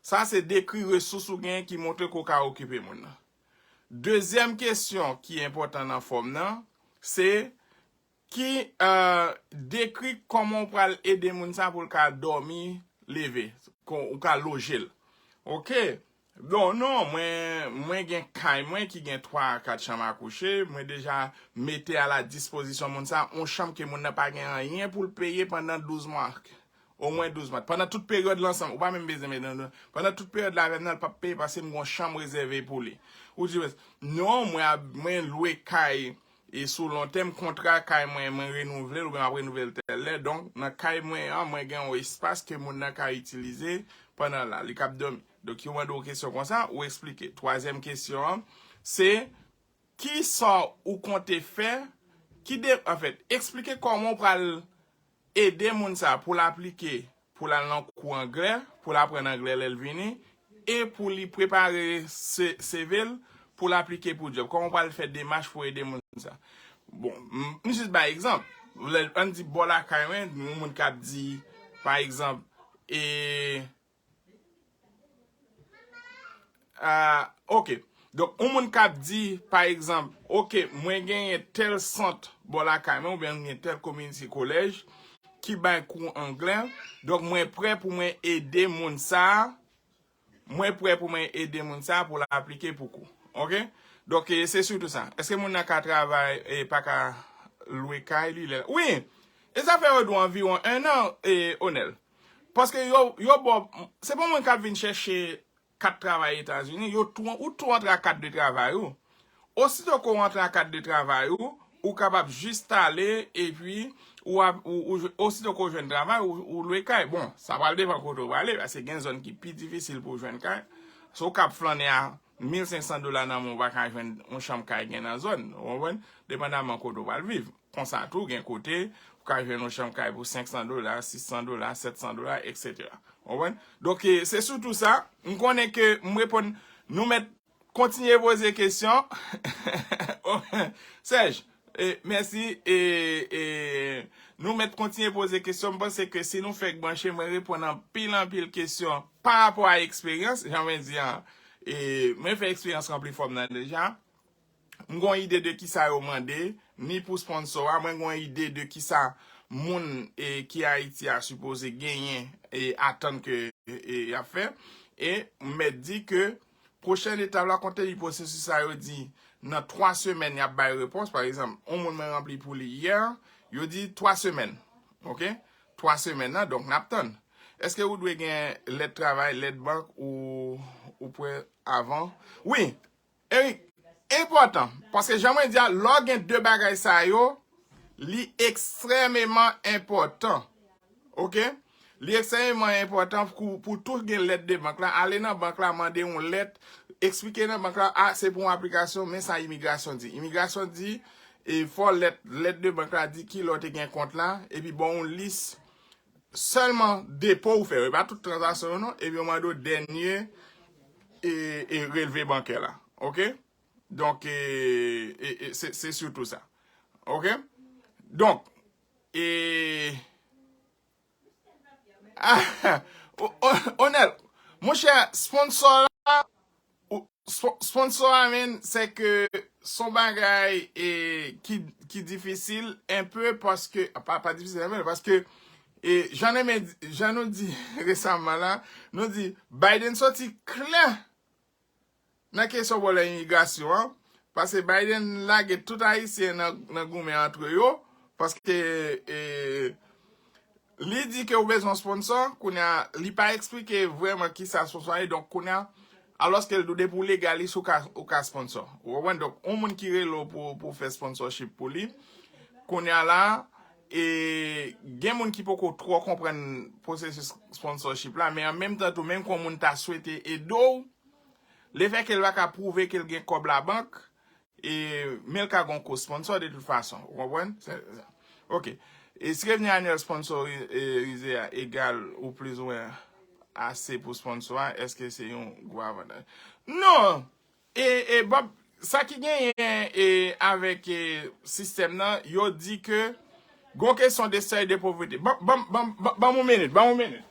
Sa se dekri resous ou genyen ki montre ke w ka okipe moun nan. Dezyèm kesyon ki enpòtan nan fòm nan, se ki, e, dekri kòman w pral ede moun sa pou l ka dòmi, leve, kon ou ka loje l. Oke. Bon, non, mwen, mwen gen kay mwen ki gen twa a kat chanm a kouche, mwen deja mete a la dispozisyon moun sa, yon chanm ke moun nan pa gen anyen pou l peye pandan douz mwa. Omwen douz mwa. Pandan tout peryòd la ansanm, ou pa menm bezwen mete nan, pandan tout peryòd la avè m nan, l p ap peye paske m gen yon chanm rezève pou li. Ou di, non, mwen, ap- mwen lwe kay e sou lon tèm, kontra kay mwen, mwen renouvle l oubyen m ap renouvle l tèl lè. Donk, nan kay mwen an, mwen gen yon espas ke moun nan ka itilize pandan la, li k ap dòmi. Donk, yo mande w kesyon konsa, ou eksplike. Twazyèm kesyon an, se ki sa ou konte fè, ki de, anfèt, eksplike kòman w pral ede moun sa pou l aplike, pou l al nan kou anglè, pou l aprann anglè lè l vini, e pou li prepare se-, C V l pou l aplike pou djòb. Kòman w pral fè demach pou ede moun sa? Bon, m, m jis bay egzanp. Lè, ann di bò lakay mwen, yon moun k ap di, pa egzanp, e, Ah, oke. Donk, yon moun k ap di, pa egzanp, oke, mwen genyen tèl sant bò lakay mwen, oubyen mwen gen tèl komite kolèj ki bay kou anglè. Donk, mwen prè pou mwen ede moun sa a. Mwen prè pou mwen ede moun sa a pou l aplike pou kou. Oke? Donk, e, se sitou sa. Èske moun nan ka travay, e pa ka lwe kay li lè? Wi! E sa fè yo dwe anviwon en an, e, Onèl. Paske yo, yo ba w, se pa moun k ap vin chèche kat travay Etazini, yo tou, ou tou antre ak kat de travay ou. Osito ke w antre ak kat de travay ou, ou kapab jis ale, epi ou ap, ou, ou, osito ke w jwenn travay, ou, ou lwe kay. Bon, sa pral depann kote w prale, paske gen zòn ki pi difisil pou w jwenn kay. Si w k ap flannen a mil senk san dola nan mwa, ou pa ka jwenn yon chanm kay gen nan zòn, ou konprann? Depandaman kote w pral viv. Konsa tou, gen kote, ou ka jwenn yon chanm kay pou senk san dola, sis san dola, sèt san dola, etsetera. Ou konprann? Donk, e, se sitou sa. M konnen ke m reponn, nou mèt kontinye poze kesyon. Sèj, e, mèsi. E, e, nou mèt kontinye poze kesyon. M panse ke si nou fèk branche, mwen reponn anpil, anpil kesyon pa rapò a eksperyans. Jan mwen di an, e, mwen fè eksperyans ranpli fòm nan deja. M gon ide de kisa yo mande, ni pou sponsor a, mwen gon ide de kisa moun, e, ki Ayiti a sipoze genyen e atann ke, e, y ap fè. E m mèt di ke pwochèn etap la, konte li pwosesis sa yo di nan twa semèn y ap bay repons. Pa egzanp, yon moun mwen ranpli pou li yè, yo di twa semèn. Oke? Twa semèn nan, donk n ap tann. Èske ou dwe gen lèt travay, lèt bank ou, ou pran avan? Wi, Eric, enpòtan, paske jan mwen di a, lè w gen de bagay sa yo, li ekstrèmeman enpòtan. Oke? Li ekstrèmeman enpòtan pou, pou tou gen lèt de bank la. Ale nan bank la, mande yon lèt, eksplike nan bank la, a, se pou yon aplikasyon, men sa imigrasyon di. Imigrasyon di, e fò lèt, lèt de bank la di ki lè w te gen kont la, epi ba w yon lis sèlman depo ou fè, e pa tout tranzaksyon yo non, epi yo mande w dènye e, e relve bankè la. Oke? Donk, e, e, e, se, se sitou sa. Oke? Donk, e, ah, o- o- Onèl, monchè, sponsor la, ou- spo- sponsor la, men, se ke son bagay e, ki, ki difisil enpe paske, pa, pa difisil enpe, paske e, jan, nou, men, jan nou di resaman la, nou di Biden soti klè nan kesyon pwoblèm imigrasyon an, paske Biden lage tout Ayisyen nan, nan goumen antre yo, paske e, li di ke ou bezwen sponsor, kounye a, li pa eksplike vrèman kisa sponsor ye, donk kounye a, alòske l di w depi w legalis ou ka, ou ka sponsor. Ou konprann? Donk, yon moun ki rele w pou, pou fè sponsorship pou li, kounye a la, e, gen moun ki poko twò konprann pwosesis sponsorship la, men an menm tan tou, menm kon moun ta swete ede w, lefètke l pa ka pwouve ke l gen kòb labank, e, men l ka gon ko sponsor de tout fason. Ou konprann? Se- se- Ok. E si revni anyèl sponsorize a egal ou plizoumwen ase pou sponsor a, èske se yon gwo avantaj? Non! E, e Bob, sa ki genyen e, avèk e, sistèm nan, yo di ke gon kesyon de sèy de povrete. Ban, ban, ban, ban, ban m yon minit, ban m yon minit.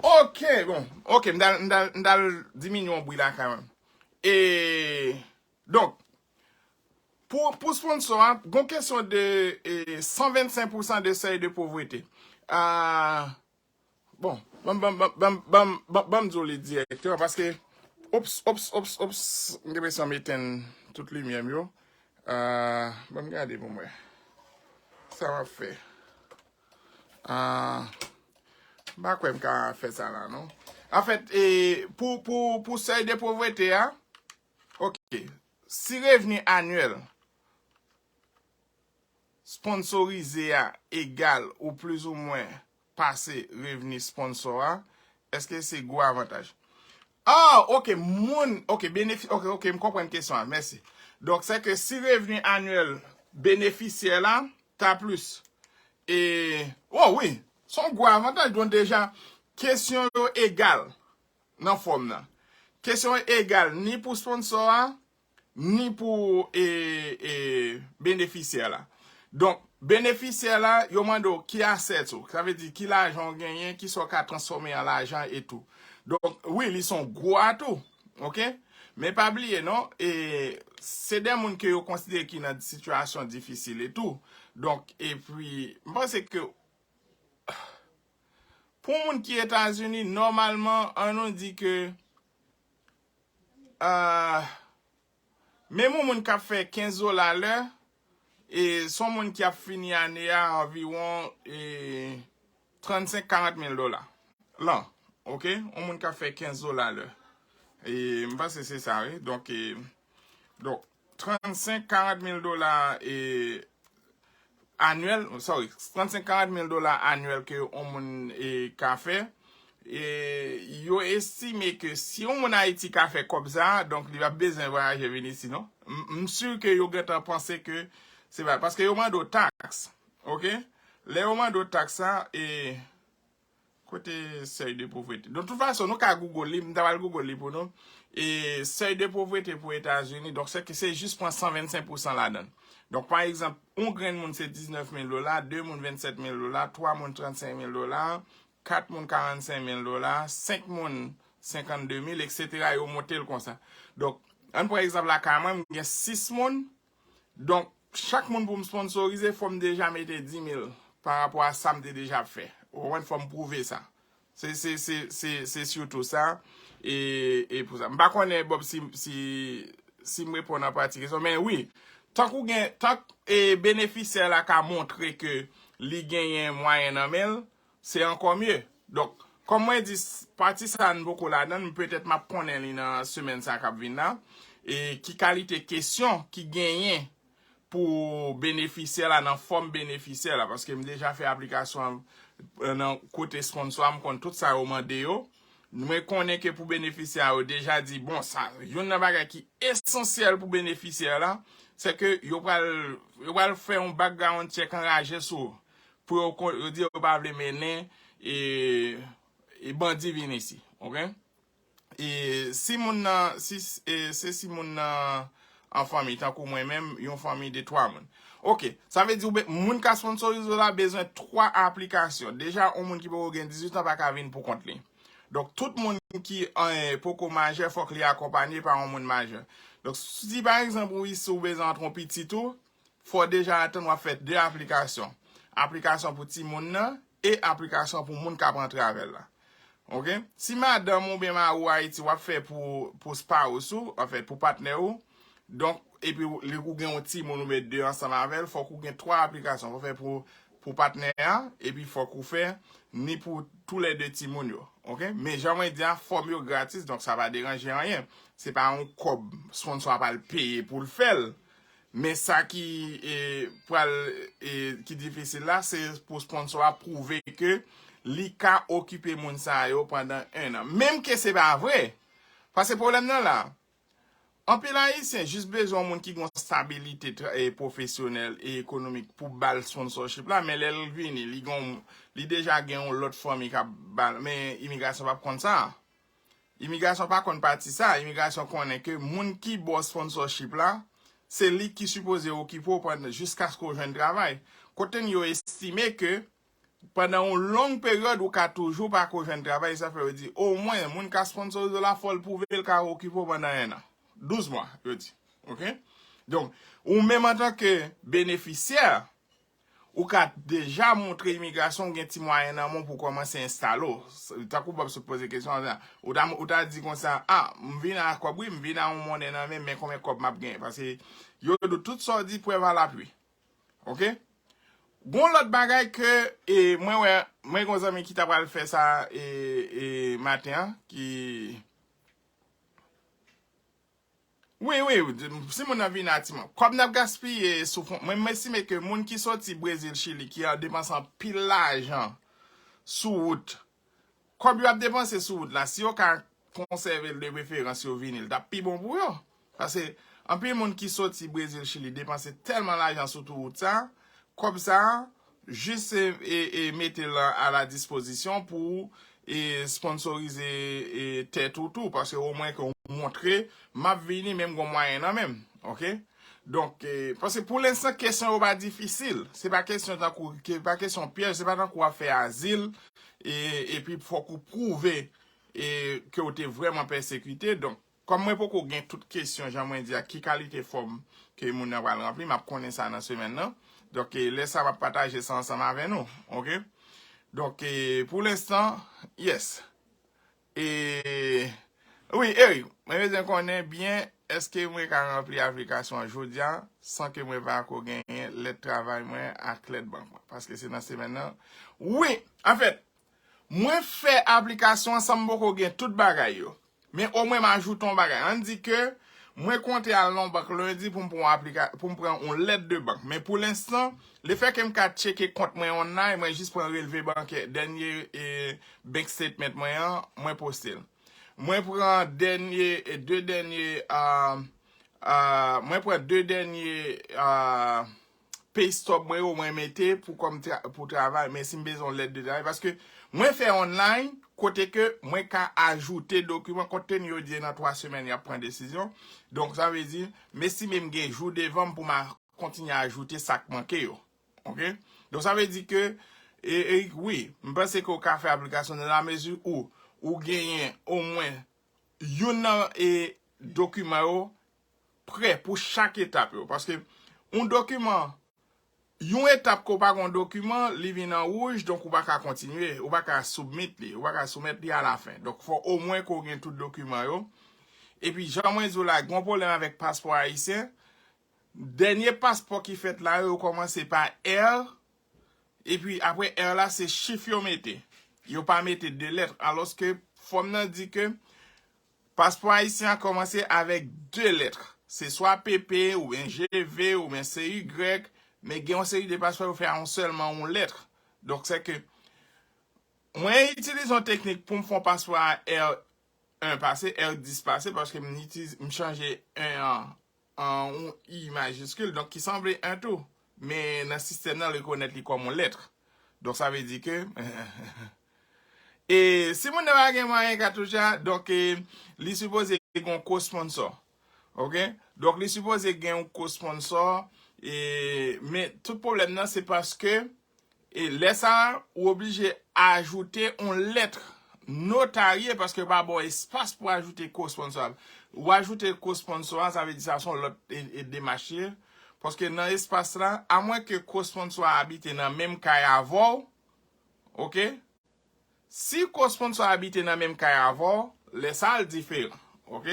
Ok, bon. Ok, m t al, m t al, m t al diminye yon bri la kanmenm. E, donk, pou, pou sponsor a, gon kesyon de e, san vennsenk pousan de sèy de povrete. Ah, bon, ban, ban, ban, ban, ban, ban, ban m di w li dirèkteman, paske, ops, ops, ops, ops, m gen enpresyon m etenn tout limyè m yo. Ah, ban m gade pou m wè. Sa m ap fè. Ah, m pa kwè m ka fè sa la, non. Anfèt, e, pou, pou, pou sèy de povrete a, ok, si revni anyèl sponsorize a egal ou plizoumwen pase revni sponsor a, èske se gwo avantaj? Ah, ok, moun, ok, benefi, ok, ok, m konprann kesyon an, mèsi. Donk, se ke si revni anyèl benefisyè la ta plis, e, oh wi, se yon gwo avantaj, donk deja, kesyon yo egal nan fòm nan. Kesyon yo egal ni pou sponsor a, ni pou e, e, benefisyè la. Donk, benefisyè la, yo mande w ki asset ou, sa vle di ki lajan w genyen, ki sa w ka transfòme an lajan e tou. Donk, wi, li se yon gwo atou, ok? Men pa bliye non, e, se de moun ke yo konsidere ki nan sitiyasyon difisil e tou. Donk, epi, m panse ke pou moun ki Etazini, nòmalman, an nou di ke, ah, menm yon moun k ap fè kenz dola lè, e se yon moun ki ap fini ane a anviwon e, trannsenk, karant mil dola. Lan, ok? Yon moun k ap fè kenz dola lè. E, m panse se sa, wi. Donk, e, donk, trannsenk, karant mil dola e, anyèl, sorry, trannsenk, karant mil dola anyèl ke yon moun e, ka fè. E, yo estime ke si yon moun Ayiti ka fè kòb sa, donk li pa bezwen vwayaje vin isi, non. M, m si ke yo gentan panse ke se pa, paske yo mande w taks, ok? Lè yo mande w taks sa, e, kote sèy de povrete? Donk, tout fason, nou ka Google li, m ta pral Google li pou nou. E sèy de povrete pou Etazini, donk, se ke se jis pran san vennsenk pousan ladan l. Donk, pa egzanp, yon grenn moun se diznèf mil dola, de moun vennsèt mil dola, twa moun trannsenk mil dola, kat moun karannsenk mil dola, senk moun senkannde mil, etsetera, yo monte l konsa. Donk, ann pran egzanp lakay mwen, m gen sis moun, donk, chak moun pou m sponsorize, fò m deja mete di mil pa rapò a sa m te deja ap fè. Ou konprann? Fò m pwouve sa. Se, se, se, se, se sitou sa. E, e pou sa. M pa konnen, Bob, si, si, si m reponn an pati kesyon, men wi. Tank ou gen, tank e, benefisyè la ka montre ke li genyen mwayen nan men l, se ankò mye. Donk, kòm mwen di, s- pati sa a n poko ladan l, petèt m ap konnen li nan semèn sa k ap vin la. E ki kalite kesyon ki genyen pou benefisyè la, nan fòm benefisyè la, paske m deja fè aplikasyon an, nan kote sponsor a, m konn tout sa yo mande yo. Mwen konnen ke pou benefisyè a, yo deja di, bon, sa, youn nan bagay ki esansyèl pou benefisyè la, se ke yo pral, yo pral fè yon background check anraje sou ou. Pou yo, kon- yo di yo pa vle mennen e, e bandi vin isi. Oke? E si moun nan, si, e, se si moun nan an fanmi, tankou mwen menm, yon fanmi de twa moun. Oke, sa vle di ou be- moun ka sponsorize w la bezwen twa aplikasyon. Deja, yon moun ki poko gen dizuit an pa ka vin pou kont li. Donk, tout moun ki eh, poko majè, fòk li akonpanye pa yon moun majè. Donk, si pa egzanp ou isi ou bezwen antre yon pitit ou, fò deja atann w ap fè de aplikasyon. Aplikasyon pou timoun nan e aplikasyon pou moun k ap antre avè l la. Oke? Si madanm ou byen mari w Ayiti, w ap fè pou, pou spouse ou, anfèt, pou patnè ou, donk, epi ou, li, ou gen yon timoun ou met de ansanm avè l, fòk ou gen twa aplikasyon. Fò fè pou, pou patnè a, epi fòk ou fè ni pou toulède timoun yo. Oke? Men jan mwen di a, fòm yo gratis, donk sa pa deranje anyen. Se pa yon kòb sponsor a pral peye pou l fè l. Men sa ki e, pral e, ki difisil la, se pou sponsor a pwouve ke li ka okipe moun sa yo pandan en an. Menm ke se pa vre. Paske pwoblèm nan la, anpil Ayisyen jis bezwen yon moun ki gen yon stabilite tra- e, pwofesyonèl e ekonomik pou ba l sponsorship la, men lè l vini, li gen yon- li deja gen yon lòt fanmi k ap ba l, men imigrasyon p ap konn sa. Imigrasyon pa konn pati sa. Imigrasyon konnen ke moun ki ba w sponsorship la, se li ki sipoze okipe w pandan jiskaske w jwenn travay. Kote yo estime ke pandan yon long peryòd ou ka toujou pa ko jwenn travay, sa fè yo di omwen moun ka sponsorize w la fò l pwouve l ka okipe w pandan en an. Douz mwa, yo di. Oke? Donk, ou menm antanke benefisyè, ou ka deja montre imigrasyon ou gen ti mwayen nan men w pou w kòmanse enstale w. Tankou Bob sot poze kesyon an, ou ta, ou ta di konsa, a, m vin a kòb wi, m vin a yon monnen nan men, men konbyen kòb m ap genyen. Paske yo di w tout sa w di prèv a lapui. Oke? Gon lòt bagay ke e, mwen wè, mwen gon zanmi ki ta pral fè sa e, e, maten an, ki Wi, wi, si moun nan vin a ti mwen. Kòb n ap gaspiye sou fon. Mwen, mwen estime ke moun ki soti Brezil, Chili, ki ap depanse anpil lajan sou wout. Kòb yo ap depanse sou wout la, si yo ka konsève l de preferans, yo vini, l t ap pi bon pou yo. Paske anpil moun ki soti Brezil, Chili, depanse tèlman lajan sou tou wout sa, kòb sa, jis e, e, e mete l a la dispozisyon pou e sponsorize e tèt ou tou, paske omwen ke w montre, m ap vini, men m gon mwayen nan men m, oke? Donk, e, paske pou lenstan, kesyon yo pa difisil. Se pa kesyon tankou, ke, pa kesyon pyèj, se pa tankou w ap fè azil, e, epi fòk ou pwouve e, ke w te vrèman pèsekite. Donk, kòm mwen poko gen tout kesyon, jan mwen di a, ki kalite fòm ke moun nan pral ranpli, m ap konnen sa nan semèn nan. Donk, e, lè sa, m ap pataje sa ansanm avè nou, oke? Donk, e, pou lenstan, yes. E, wi, Eric, mwen bezwen konnen byen, èske mwen ka ranpli aplikasyon an jodi a, san ke mwen pa ko genyen lèt travay mwen ak lèt bank mwen? Paske se nan semèn nan. Wi, anfèt, mwen fè aplikasyon an san m poko gen tout bagay yo. Men omwen m ajoute yon bagay. Ann di ke mwen konte al nan yon bank lendi pou m pran yon aplika- pou m pran yon lèt de bank. Men pou lenstan, lefètke m ka tcheke kont mwen online, mwen jis pran relve bankè, dènye e, bank statement mwen an, mwen poste l. Mwen pran dènye, e, de dènye, a, a, mwen pran de dènye, a, pay stub mwen yo mwen mete pou kòm tra- pou travay, men si m bezwen yon lèt de travay, paske mwen fè online, kote ke mwen ka ajoute dokiman, kont teni yo di nan twa semèn y ap pran desizyon. Donk, sa vle di, m estime m gen jou devan m pou m a- kontinye ajoute sa k manke yo. Oke? Donk, sa vle di ke, e, e, wi, m panse ke w ka fè aplikasyon nan la mezi ou, ou genyen omwen youn nan e, dokiman yo prè pou chak etap yo. Paske yon dokiman, yon etap ke w pa gen yon dokiman, li vin an wouj, donk ou pa ka kontinye, ou pa ka soumit li, ou pa ka soumèt li a la fen. Donk, fò omwen ke w gen tout dokiman yo. Epi, jan mwen di w la, gen yon pwoblèm avèk paspò ayisyen. Dènye paspò ki fèt la yo, yo kòmanse pa R, epi apre R la, se chif yo mete. Yo pa mete de lèt, alòske fòm nan di ke paspò ayisyen an kòmanse avèk de lèt. Se swa P P, oubyen G V, oubyen C Y, men gen yon seri de paspò yo fè a yon sèlman yon lèt. Donk, se ke Mwen itilize yon teknik pou m fè yon paspò a R un pase, R dis pase, paske m itilize, m chanje un an, an yon I majiskil, donk ki sanble un tou. Men nan sistèm nan, rekonèt li kòm yon lèt. Donk sa vle di ke e si moun nan pa gen mwayen katouch la, donk e, li sipoze gen yon co-sponsor. Ok? Donk li sipoze gen yon co-sponsor. E, men tout pwoblèm nan se paske e lè sa a, ou oblije ajoute yon lèt notarye paske yo pa ba w espas pou ajoute co-sponsor. Ou ajoute co-sponsor a, sa vle di sa se yon lòt e, e demach ye. Paske nan espas la, amwen ke co-sponsor a abite nan menm kay avè w, ok? Si co-sponsor a abite nan menm kay avè w, lè sa a l diferan, ok?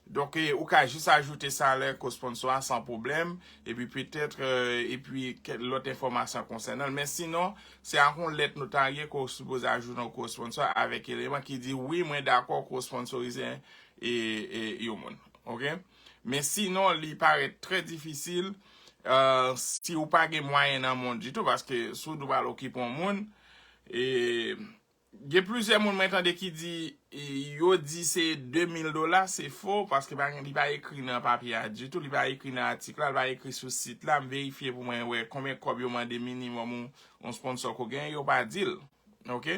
Donk, e, ou ka jis ajoute salè co-sponsor a san pwoblèm, epi petèt, e, epi kèk lòt enfòmasyon konsènan l. Men sinon, se ak yon lèt notarye ke w sipoze ajoute yon co-sponsor avèk eleman ki di, wi, mwen dakò co-sponsorize e, e, yon moun, ok? Men sinon, li parèt trè difisil, e, si w pa gen mwayen nan men w ditou, paske si w di w pral okipe yon moun, e, gen plizyè moun mwen tande ki di, e, yo di se de mil dola, se fo, paske pa gen, li pa ekri nan papye a ditou, li pa ekri nan atik la, li pa ekri sou sit la, m verifye pou mwen wè konbyen kòb yo mande minimòm yon, yon sponsor ko genyen, yo pa di l, ok?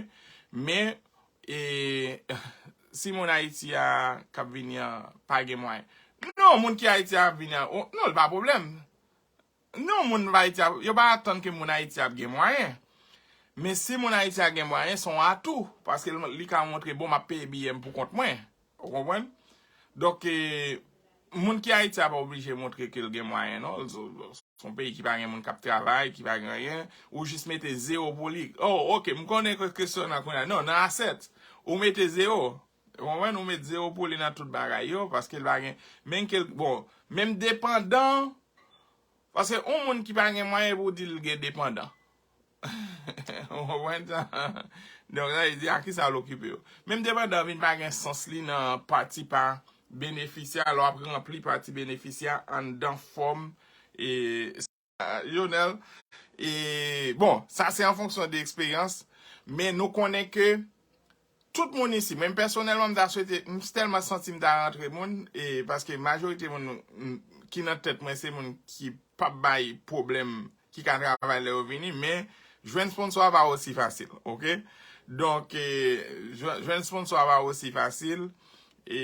Men, e, si moun Ayiti a k ap vini an pa gen mwayen. Non, moun ki Ayiti a ap vini an, o, non, li pa pwoblèm. Non, moun Ayiti a, yo pa atann ke moun Ayiti ap gen mwayen. Men si moun Ayiti a gen mwayen, se yon atou. Paske li ka montre, bon, m ap peye biyè m pou kont mwen. Ou konprann? Donk, e, moun ki Ayiti a pa oblije montre ke l gen mwayen, non. Se yon peyi ki pa gen moun k ap travay, ki pa gen anyen. Ou jis mete zewo pou li. Oh, ok, m konnen ke kesyon nan kounye a. Non, nan asèt, ou mete zewo. Ou konprann? Ou met zewo pou li nan tout bagay yo, paske l pa gen, menm ke l, bon, menm depandan, paske yon moun ki pa gen mwayen pou di l gen depandan. Ou konprann sa? Donk, sa vle di, a ki sa l okipe yo? Menm depandan vin pa gen sans li nan pati pa benefisyè, lè w ap ranpli pati benefisyè anndan fòm, e, Jonel. E, bon, sa se an fonksyon de eksperyans, men nou konnen ke tout moun isi, menm pèsonèlman, m ta swete, m tèlman santi m ta rantre moun, e paske majorite moun m, ki nan tèt mwen, se moun ki p ap bay pwoblèm, ki ka travay lè yo vini, men jwenn sponsor a pa osi fasil, ok? Donk, e, jwenn, jwenn sponsor a pa osi fasil, e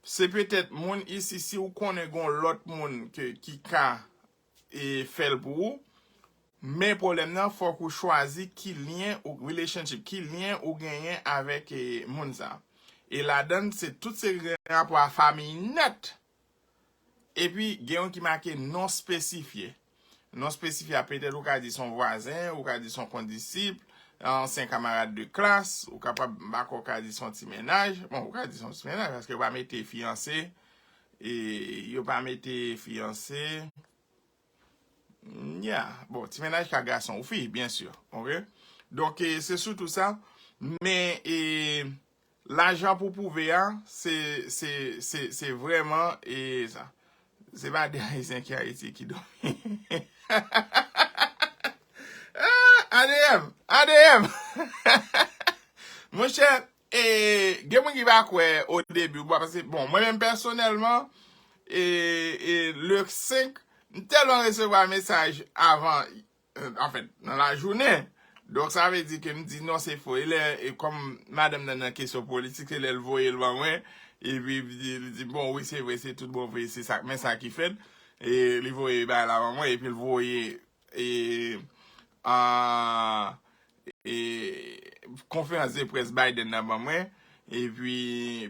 se petèt moun isi, si ou konnen gon lòt moun ke, ki ka, e, fè l pou ou, men pwoblèm nan, fòk ou chwazi ki lyen ou, relationship, ki lyen ou genyen avèk, e, moun sa. E ladann, se tout se gen rapò a fanmi nèt. Epi, gen yon ki make non espesifye. Non espesifye a, petèt ou ka di se yon vwazen, ou ka di se yon kondisip, ansyen kamarad de klas, ou kapab, m pa kwè, ou ka di se yon ti mennaj. Bon, ou ka di se yon ti mennaj, paske yo pa mete fiyanse, e yo pa mete fiyanse. Yeah, bon, ti mennaj ka gason ou fi, byen si, ok? Donk, e, se sitou sa, men, e, lajan pou pwouve a, se, se, se, se vrèman, e, sa. Se pa de Ayisyen ki Ayiti ki dòmi. Ah, A D M, A D M. Monchè, e, gen moun ki pa kwè o debi, paske, bon, mwen menm pèsonèlman, e, e, le senk, m tèlman resevwa mesaj avan, anfèt, nan lajounen. Donk, sa vle di ke m di non, se fo. E lè, e kòm madanm nan nan kesyon politik, se lè l voye l ban mwen, epi li di, li di, bon, wi, se vre, se tout bon vre, se sa, men sa ki fèt. E li voye bagay la ban mwen, epi l voye, e, a, e, konferans de près Biden nan ban mwen. Epi,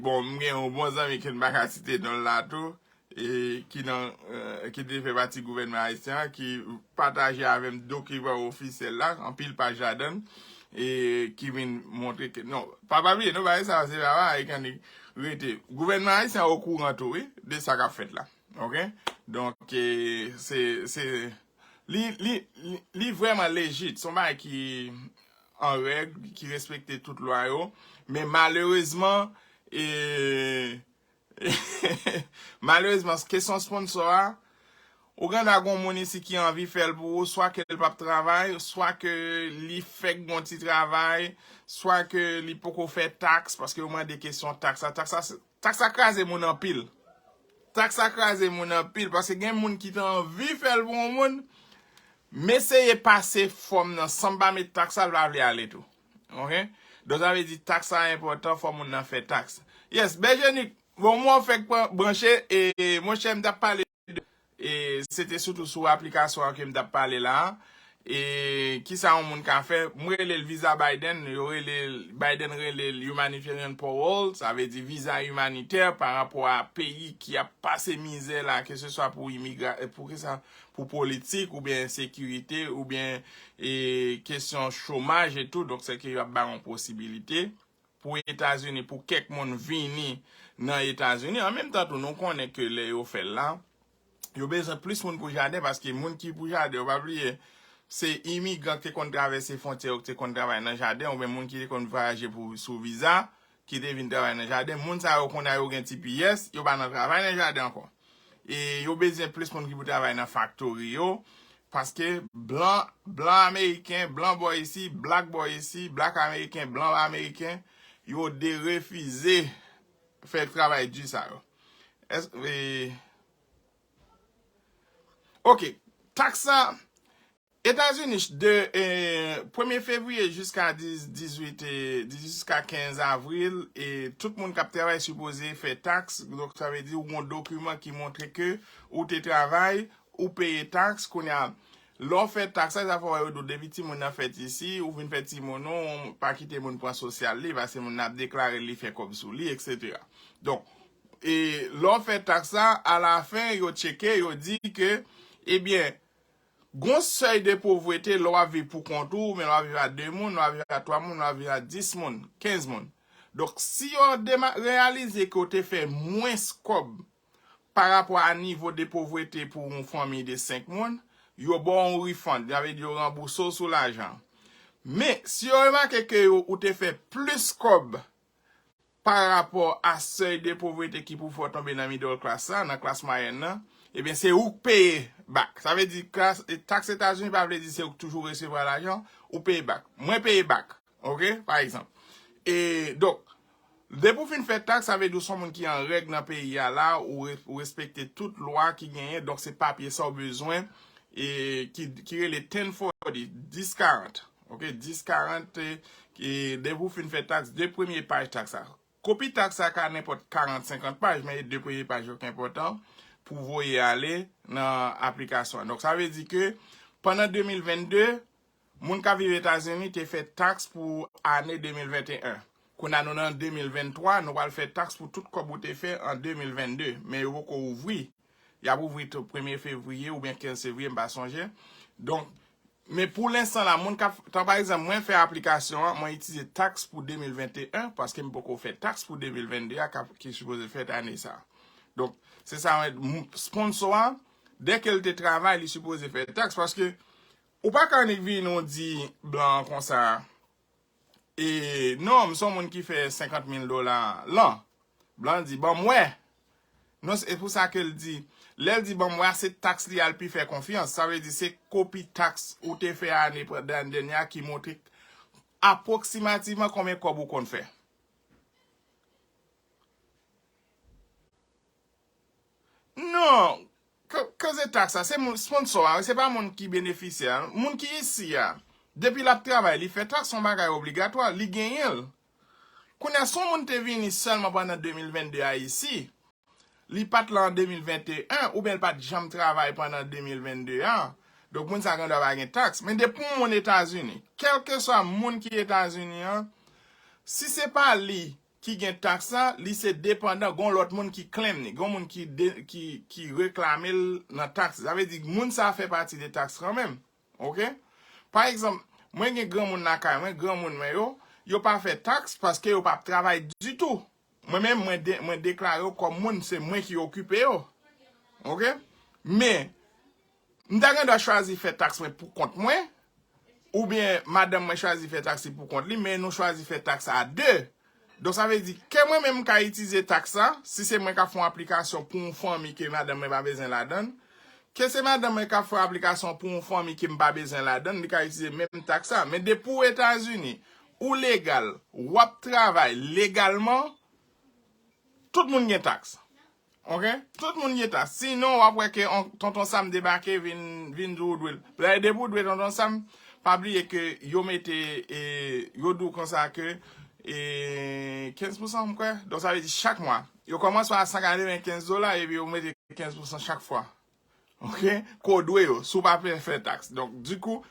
bon, m gen yon bon zanmi ke m pa ka site non l la tou, e, ki nan, e, ki te fè pati gouvènman ayisyen an, ki pataje avè m dokiman ofisyèl la, anpil paj ladan l, e ki vin montre ke, non, pa, pa bliye, non, bagay sa yo, se pa, pa, e, kan li rete. Gouvènman ayisyen an okouran tou, wi, de sa k ap fèt la. Ok? Donk, e, se, se, li, li, li, li vrèman lejit. Se yon bagay ki an règ, ki respekte tout lwa yo. Men malerezman, e, malerezman, kesyon sponsor a, Ou gen dwa gen yon moun isi ki anvi fè l pou ou, swa ke l p ap travay, swa ke li fèk gen yon ti travay, swa ke li poko fè taks, paske yo mande kesyon taks la. Taks la, taks la kraze moun anpil. Taks la kraze moun anpil, paske gen moun ki te anvi fè l pou yon moun, m eseye pase fòm nan, san m pa met taks la, l pa vle ale tou. Ok? Donk, sa vle di taks la enpòtan, fò moun nan fè taks. Yes, Bèjenik, bon, mwen fèk pran- branche, e monchè, m t ap pale de, e se te sitou sou aplikasyon an ke m t ap pale la a. E kisa yon moun ka fè? M rele l viza Biden, yo rele l, Biden rele l humanitarian parole, sa vle di viza imanitè pa rapò a peyi ki ap pase mizè la, ke se swa pou imigra-, pou kisa, pou politik, oubyen ensekirite, oubyen, e, kesyon chomaj e tou. Donk, se ke y ap ba yon posibilite pou Etazini, pou kèk moun vini nan Etazini. An menm tan tou, nou konnen ke lè yo fè l la, yo bezwen plis moun pou jaden, paske moun ki pou jaden, yo pa bliye, se imigran ki te konn travèse fwontyè yo, ki te konn travay nan jaden, oubyen moun ki te konn vwayaje pou, sou viza, ki te vin travay nan jaden. Moun sa yo, kounye a yo gen T P S, yo pa nan travay nan jaden ankò. E yo bezwen plis moun ki pou travay nan faktori yo, paske blan, blan ameriken, blan bò isi, black bò isi, black ameriken, blan ameriken, yo derefize fè travay di sa yo. Èske, e, ok, taks sa, Etazini, de, e, premye fevriye jiska diz, dizuit, e, jiska kenz avril, e tout moun k ap travay sipoze fè taks. Donk, sa vle di ou gen yon dokiman ki montre ke ou te travay, ou peye taks. Kounye a, lè w fè taks la, sa fè w wè yo di w depi timoun nan fèt isi, ou vin fè timoun ou, pa kite moun pran sosyal li, paske moun nan ap deklare li fè kòb sou li, etsetera. Donk, e lè w fè taks la, alafen, yo tcheke, yo di ke, ebyen, gon sèy de povrete lè w ap viv pou kont ou, men lè w ap viv a de moun, lè w ap viv a twa moun, lè w ap viv a dis moun, kenz moun. Donk, si yo dema-, reyalize ke w te fè mwens kòb pa rapò a nivo de povrete pou yon fanmi de senk moun, yo ba w yon refund, sa vle di yo ranbouse w sou lajan. Men, si yo remake ke yo, ou te fè plis kòb pa rapò a sèy de povrete ki pou fè w tonbe nan middle class la, nan klas mwayèn nan, ebyen, se ou k peye back. Sa vle di, klas, e, taks Etazini pa vle di se ou k toujou resevwa lajan, ou peye back. Mwen peye back, ok, pa egzanp. E, donk, depi w fin fè taks, sa vle di w se yon moun ki an règ nan peyi a la, ou re-, ou respekte tout lwa ki genyen, donk se papye sa w bezwen, e, ki, ki rele ten forty, dis karant. Ok, dis karant, e, depi w fin fè taks, de premye paj taks la. Kopi taks la ka nenpòt karant, senkant paj, men de premye paj yo ki enpòtan pou voye ale nan aplikasyon an. Donk, sa vle di ke pandan de mil vennde, moun k ap viv Etazini te fè taks pou ane de mil venteyen. Kounye a nou nan de mil venntwa, nou pral fè taks pou tout kòb ou te fè an de mil vennde, men yo poko ouvri. Y ap ouvri tou premye fevriye oubyen kenz fevriye, m pa sonje. Donk, men pou lenstan la, moun k ap, tan pa egzanp, mwen fè aplikasyon an, mwen itilize taks pou de mil venteyen, paske m poko fè taks pou de mil vennde a, k ap, ki sipoze fèt ane sa a. Donk, se sa, mwen, m-, sponsor a, dèke l te travay, li sipoze fè taks, paske ou pa ka annik vin ou di blan an konsa, e, non, m se yon moun ki fè senkant mil dola lan. Blan di, "Ban m wè." Non, se pou sa ke l di, lè l di, "Ban m wè," a se taks li a l pi fè konfyans. Sa vle di, se kopi taks ou te fè ane dènye a ki montre apwoksimativman konbyen kòb ou konn fè. Non, ko-, koze taks la, se moun sponsor a, se pa moun ki benefisyè a. Moun ki isi a, depi l ap travay, li fè taks, se yon bagay obligatwa, li genyen l. Kounye a, si yon moun te vini sèlman pandan de mil vennde a isi, li pa t la an de mil venteyen, oubyen l pa t janm travay pandan de mil vennde a, donk moun sa gen dwa pa gen taks. Men depi yon moun Etazini, kèlkeswa moun ki Etazini an, si se pa li ki gen taks la, li se depandan, gon lòt moun ki claim li, gon moun ki de-, ki, ki reklame l nan taks. Sa vle di, moun sa a fè pati de taks kanmenm. Ok? Pa egzanp, mwen gen granmoun lakay mwen, granmoun mwen yo, yo pa fè taks paske yo pa travay ditou. Mwen menm, mwen de-, mwen deklare yo kòm moun, se mwen ki okipe yo. Ok? Men, m ta gen dwa chwazi fè taks mwen pou kont mwen, oubyen madanm mwen chwazi fè taks li pou kont li, men nou chwazi fè taks a de. Donk, sa vle di, ke mwen menm m ka itilize taks la, si se mwen k ap fè yon aplikasyon pou yon fanmi ke madanm mwen pa bezwen ladan l, ke se madanm mwen k ap fè aplikasyon pou yon fanmi ke m pa bezwen ladan l, li ka itilize menm taks sa. Men depi w Etazini, ou legal, w ap travay legalman, tout moun gen taks. Ok? Tout moun gen taks. Sinon, w ap wè ke on, Tonton Sam debake, vin, vin di w dwe. Depi w dwe Tonton Sam, pa bliye ke yo mete, e, yo di w konsa ke, e, kenz pousan, m kwè. Donk, sa vle di chak mwa. Yo kòmanse a san katrevenkenz dola, epi yo mete kenz pousan chak fwa. Ok? Ke w dwe yo, si w pa fè, fè taks. Donk, dikou,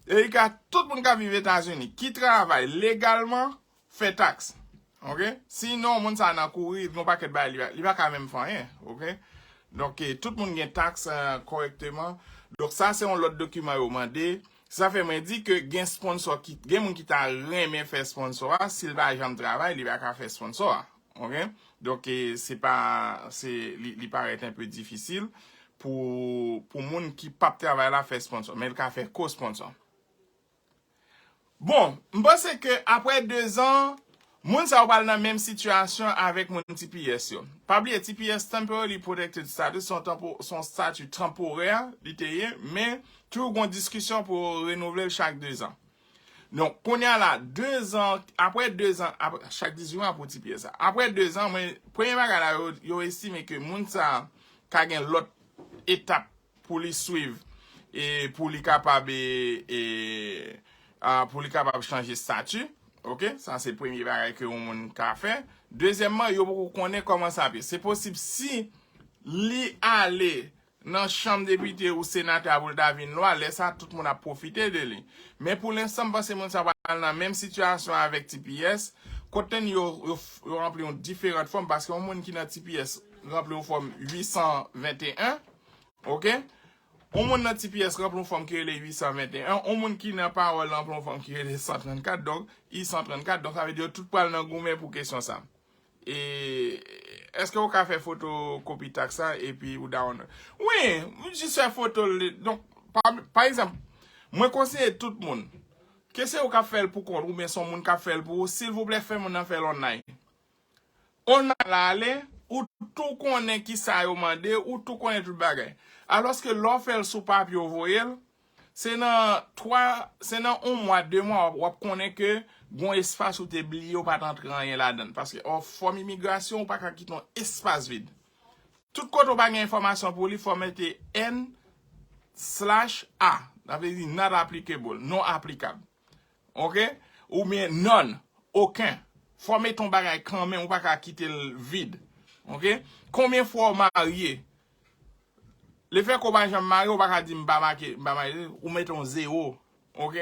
Erika, tout moun k ap viv Etazini, ki travay legalman, fè taks. Ok? Sinon, moun sa nan kouri, yon pakèt bagay, li pa, li pa ka menm fè anyen. Ok? Donk, e, tout moun gen taks, e, kòrèkteman. Donk, sa se yon lòt dokiman yo mande. Sa fè mwen di ke gen sponsor ki, gen moun ki ta renmen fè sponsor a, si l pa janm travay, li pa ka fè sponsor a. Ok? Donk, e, se pa, se, li, li parèt enpe difisil pou, pou moun ki p ap travay la fè sponsor, men l ka fè co-sponsor. Bon, m panse ke apre de zan, moun sa yo pral nan menm sitiyasyon avèk moun T P S yo. Pa bliye, T P S, Temporary Protected Status, se yon tanpo-, se yon stati tanporè, li te ye, men toujou gon diskisyon pou renouvle l chak de zan. Donk, kounye a la, de zan, apre de zan, apre, chak dizuit mwa pou T P S sa. Apre de zan, mwen, premye bagay la, yo, yo estime ke moun sa ka gen lòt etap pou li swiv e pou li kapab, e, e, a, pou li kapab chanje stati. Ok? Sa se premye bagay ke yon moun ka fè. Dezyèmman, yo poko konnen kòman sa ap ye. Se posib si li ale nan chanm depite ou senatè a pou l ta vin lwa, lè sa tout moun ap pwofite de li. Men pou lenstan, m panse moun sa pral nan menm sitiyasyon avèk T P S, kote yo, yo, yo ranpli yon diferan fòm, paske yon moun ki nan T P S ranpli yon fòm uit san venteyen, ok? Yon moun nan T P S ranpli yon fòm ki rele uit san venteyen, yon moun ki nan Pawòl ranpli yon fòm ki rele san trannkat, donk, I san trannkat, donk sa vle di yo tout pral nan goumen pou kesyon sa. E, èske ou ka fè fotokopi taks la epi ou download? Wi, ou jis fè foto l. Donk, pa, pa egzanp, mwen konseye tout moun, ke se ou k ap fè l pou kont ou, oubyen se yon moun k ap fè l pou ou, silvouplè fè moun nan fè l online. Online la ale, ou tou konnen ki sa yo mande, ou tou konnen tout bagay. Alòske lè w fè l sou papye ou voye l, se nan twa, se nan yon mwa, de mwa, w ap, w ap konnen ke gon espas ou te bliye, ou pa t antre anyen ladan l. Paske, ò, fòm imigrasyon, ou pa ka kite yon espas vid. Tout kote ou pa gen enfòmasyon pou li, fò w mete N slash A. Sa vle di not applicable, non aplikab. Ok? Oubyen none, oken. Fò w mete yon bagay kanmenm, ou pa ka kite l vid. Ok? Konbyen fwa w marye? Lefètke w pa janm marye, ou pa ka di m pa make, m pa marye, ou mete yon zewo. Ok?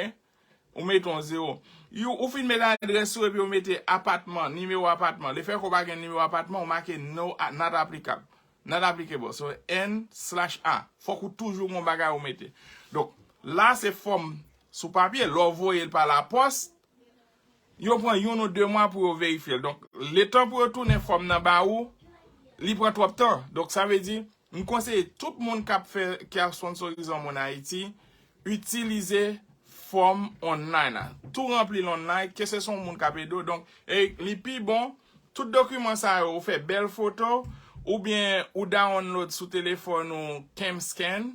Ou mete yon zewo. Ou, ou fin mete adrès ou epi ou mete apatman, nimewo apatman. Lefètke ou pa gen nimewo apatman, ou make no, a, not applicable. Not applicable. So, N slash A. Fòk ou toujou gon bagay ou mete. Donk, la se fòm sou papye. Lè w voye l pa lapòs, yo pran youn ou de mwa pou yo verifye l. Donk, letan pou yo tounen fòm nan ba ou, li pran twòp tan. Donk, sa vle di, m konseye tout moun k ap fè, ki ap sponsorize yon moun Ayiti, itilize fòm online la. Tou ranpli l online, ke se se yon moun k ap ede w. Donk, e li pi bon, tout dokiman sa yo, ou fè bèl foto, oubyen ou download sou telefòn ou Cam Scan,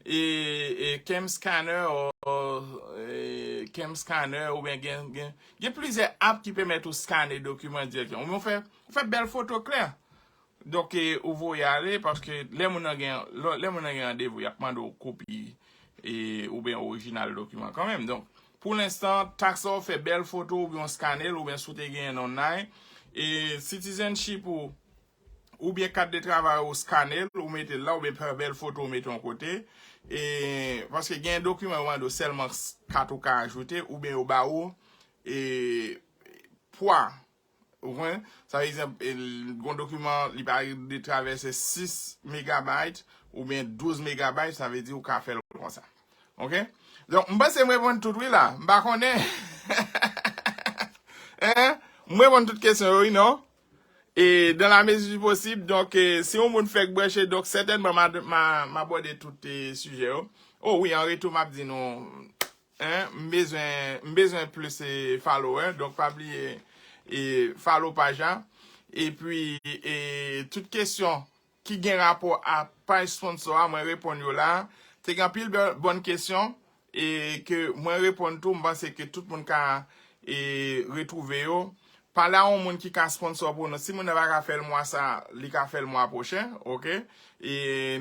e, e Cam Scanner, ou, ou, e, Cam Scanner, oubyen gen, gen, gen plizyè app ki pèmèt ou skane dokiman dirèkteman. Oubyen ou fè, ou fè bèl foto klè. Donk, e, ou voye ale, paske lè moun nan gen, lè, lè moun nan gen randevou, y ap mande w kopi, e, oubyen orijinal dokiman kanmenm. Donk, pou lenstan, taks la ou fè bèl foto, oubyen w skane l, oubyen si w te genyen l online. E citizenship ou, oubyen kat de travay ou skane l, ou mete l la, oubyen fè bèl foto, ou mete yon kote. E, paske gen dokiman yo mande w sèlman s-, kat ou ka ajoute, oubyen yo ba ou, e, pwa. Ou konprann? Sa vle di, e, l-, gon dokiman, li pa de travèse sis megabayt oubyen douz megabayt, sa vle di ou ka fè l konsa. Ok? Donk, m panse m reponn tout wi la. M pa konnen. Hein? M reponn tout kesyon yo wi, non? E dans la mesure du possible, donk, e, si yon moun fèk branche, donk, sètènman, m a, m a, m abòde tout, e, sijè yo. O wi, an retou, m ap di nou, hein, m bezwen, m bezwen plis, e, follower, donk, pa bliye, e, follow paj la. Epi, e, tout kesyon, ki gen rapò a paj sponsor a, mwen reponn yo la. Te gen anpil bè- bòn kesyon e ke mwen reponn tou, m panse ke tout moun ka e retwouve yo. Pale a yon moun ki ka sponsor pou nou. Si moun nan pa ka fè l mwa sa, li ka fè l mwa pwochen, oke? E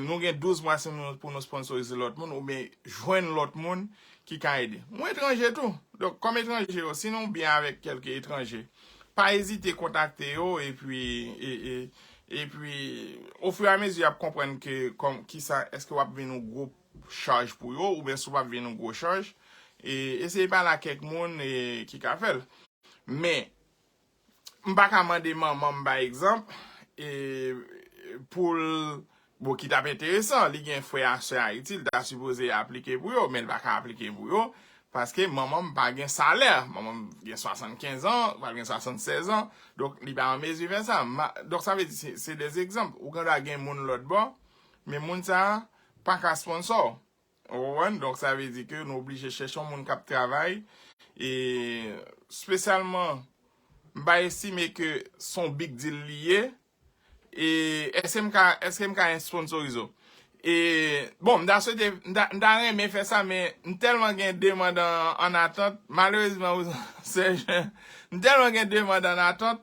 nou gen douz mwa si nou, pou nou sponsorize lòt moun oubyen jwenn lòt moun ki ka ede. Mwen etranje tou. Donk, kòm etranje yo, si nou byen avèk kèlke etranje, pa ezite kontakte yo epi e, e, epi ofiramezi y ap konprann ke kòm kisa èske w ap vin yon gwo chaj pou yo oubyen si w p ap vin yon gwo chaj. E eseye pale a kèk moun e, ki ka fè l. Men, m pa ka mande manman m, pa egzanp, e, pou l, bon, ki t ap enteresan, li gen frè a sè Ayiti, li ta sipoze aplike pou yo, men li pa ka aplike pou yo, paske manman m pa gen salè. Manman m gen swasannkenz an, pral gen swasannsèz an, donk li pa an mezi fè sa. Ma- Donk sa vle di, se, se de egzanp. Ouganda gen moun lòt bò, men moun sa a pa ka sponsor. Ou konprann? Donk, sa vle di ke nou oblije chèche yon moun k ap travay. E spesyalman, m pa estime ke se yon big deal li ye. E èske m ka, èske m ka sponsorize w? E, bon, m ta swete, m ta, m ta renmen fè sa, men m tèlman gen demann an, an atant. Malerezman, Sèj, m tèlman gen demann an atant.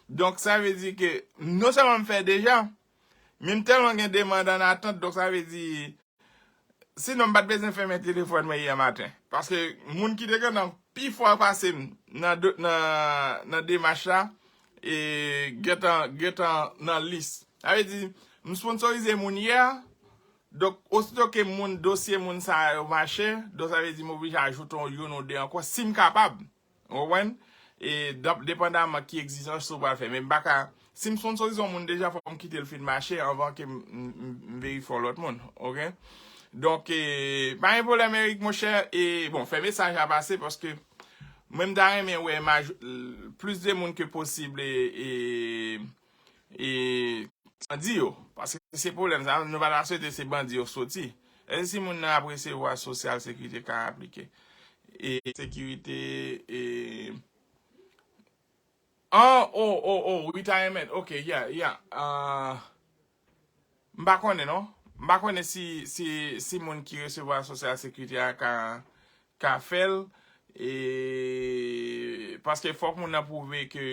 Donk, sa vle di ke non sèlman m fè deja, men m tèlman gen demann an atant. Donk, sa vle di, sinon, m pa t bezwen fèmen telefòn mwen yè maten. Paske moun ki te gentan pi fò pase m nan, do- nan, nan demach la, e gentan, gentan nan lis. Sa vle di, m sponsorize moun yè, donk, osito ke moun, dosye moun sa yo mache, donk, sa vle di, m oblije ajoute yon, youn ou de ankò, si m kapab. Ou konprann? E dap- depandaman ki egzijans ou pral fè. Men m pa ka, si m sponsorize yon moun deja, fò m kite l fin mache anvan ke m, m, m, m verifye yon lòt moun. Oke? Donk, e, pa gen pwoblèm, Eric, monchè. E, bon, fè mesaj la pase paske mwen, m ta renmen wè maj- plis de moun ke posib e, e, e bandi yo. Paske se pwoblèm sa, nou pa ta swete se bandi yo soti. Èske si moun nan ap resevwa sosyal sekirite ka aplike? E sekirite, e, an, o, o, o, retirement, ok, yeah, yeah. Ah, m pa konnen, non. M pa konnen si, si, si moun ki resevwa sosyal sekirite a ka, ka fè l. E, paske fòk moun nan pwouve ke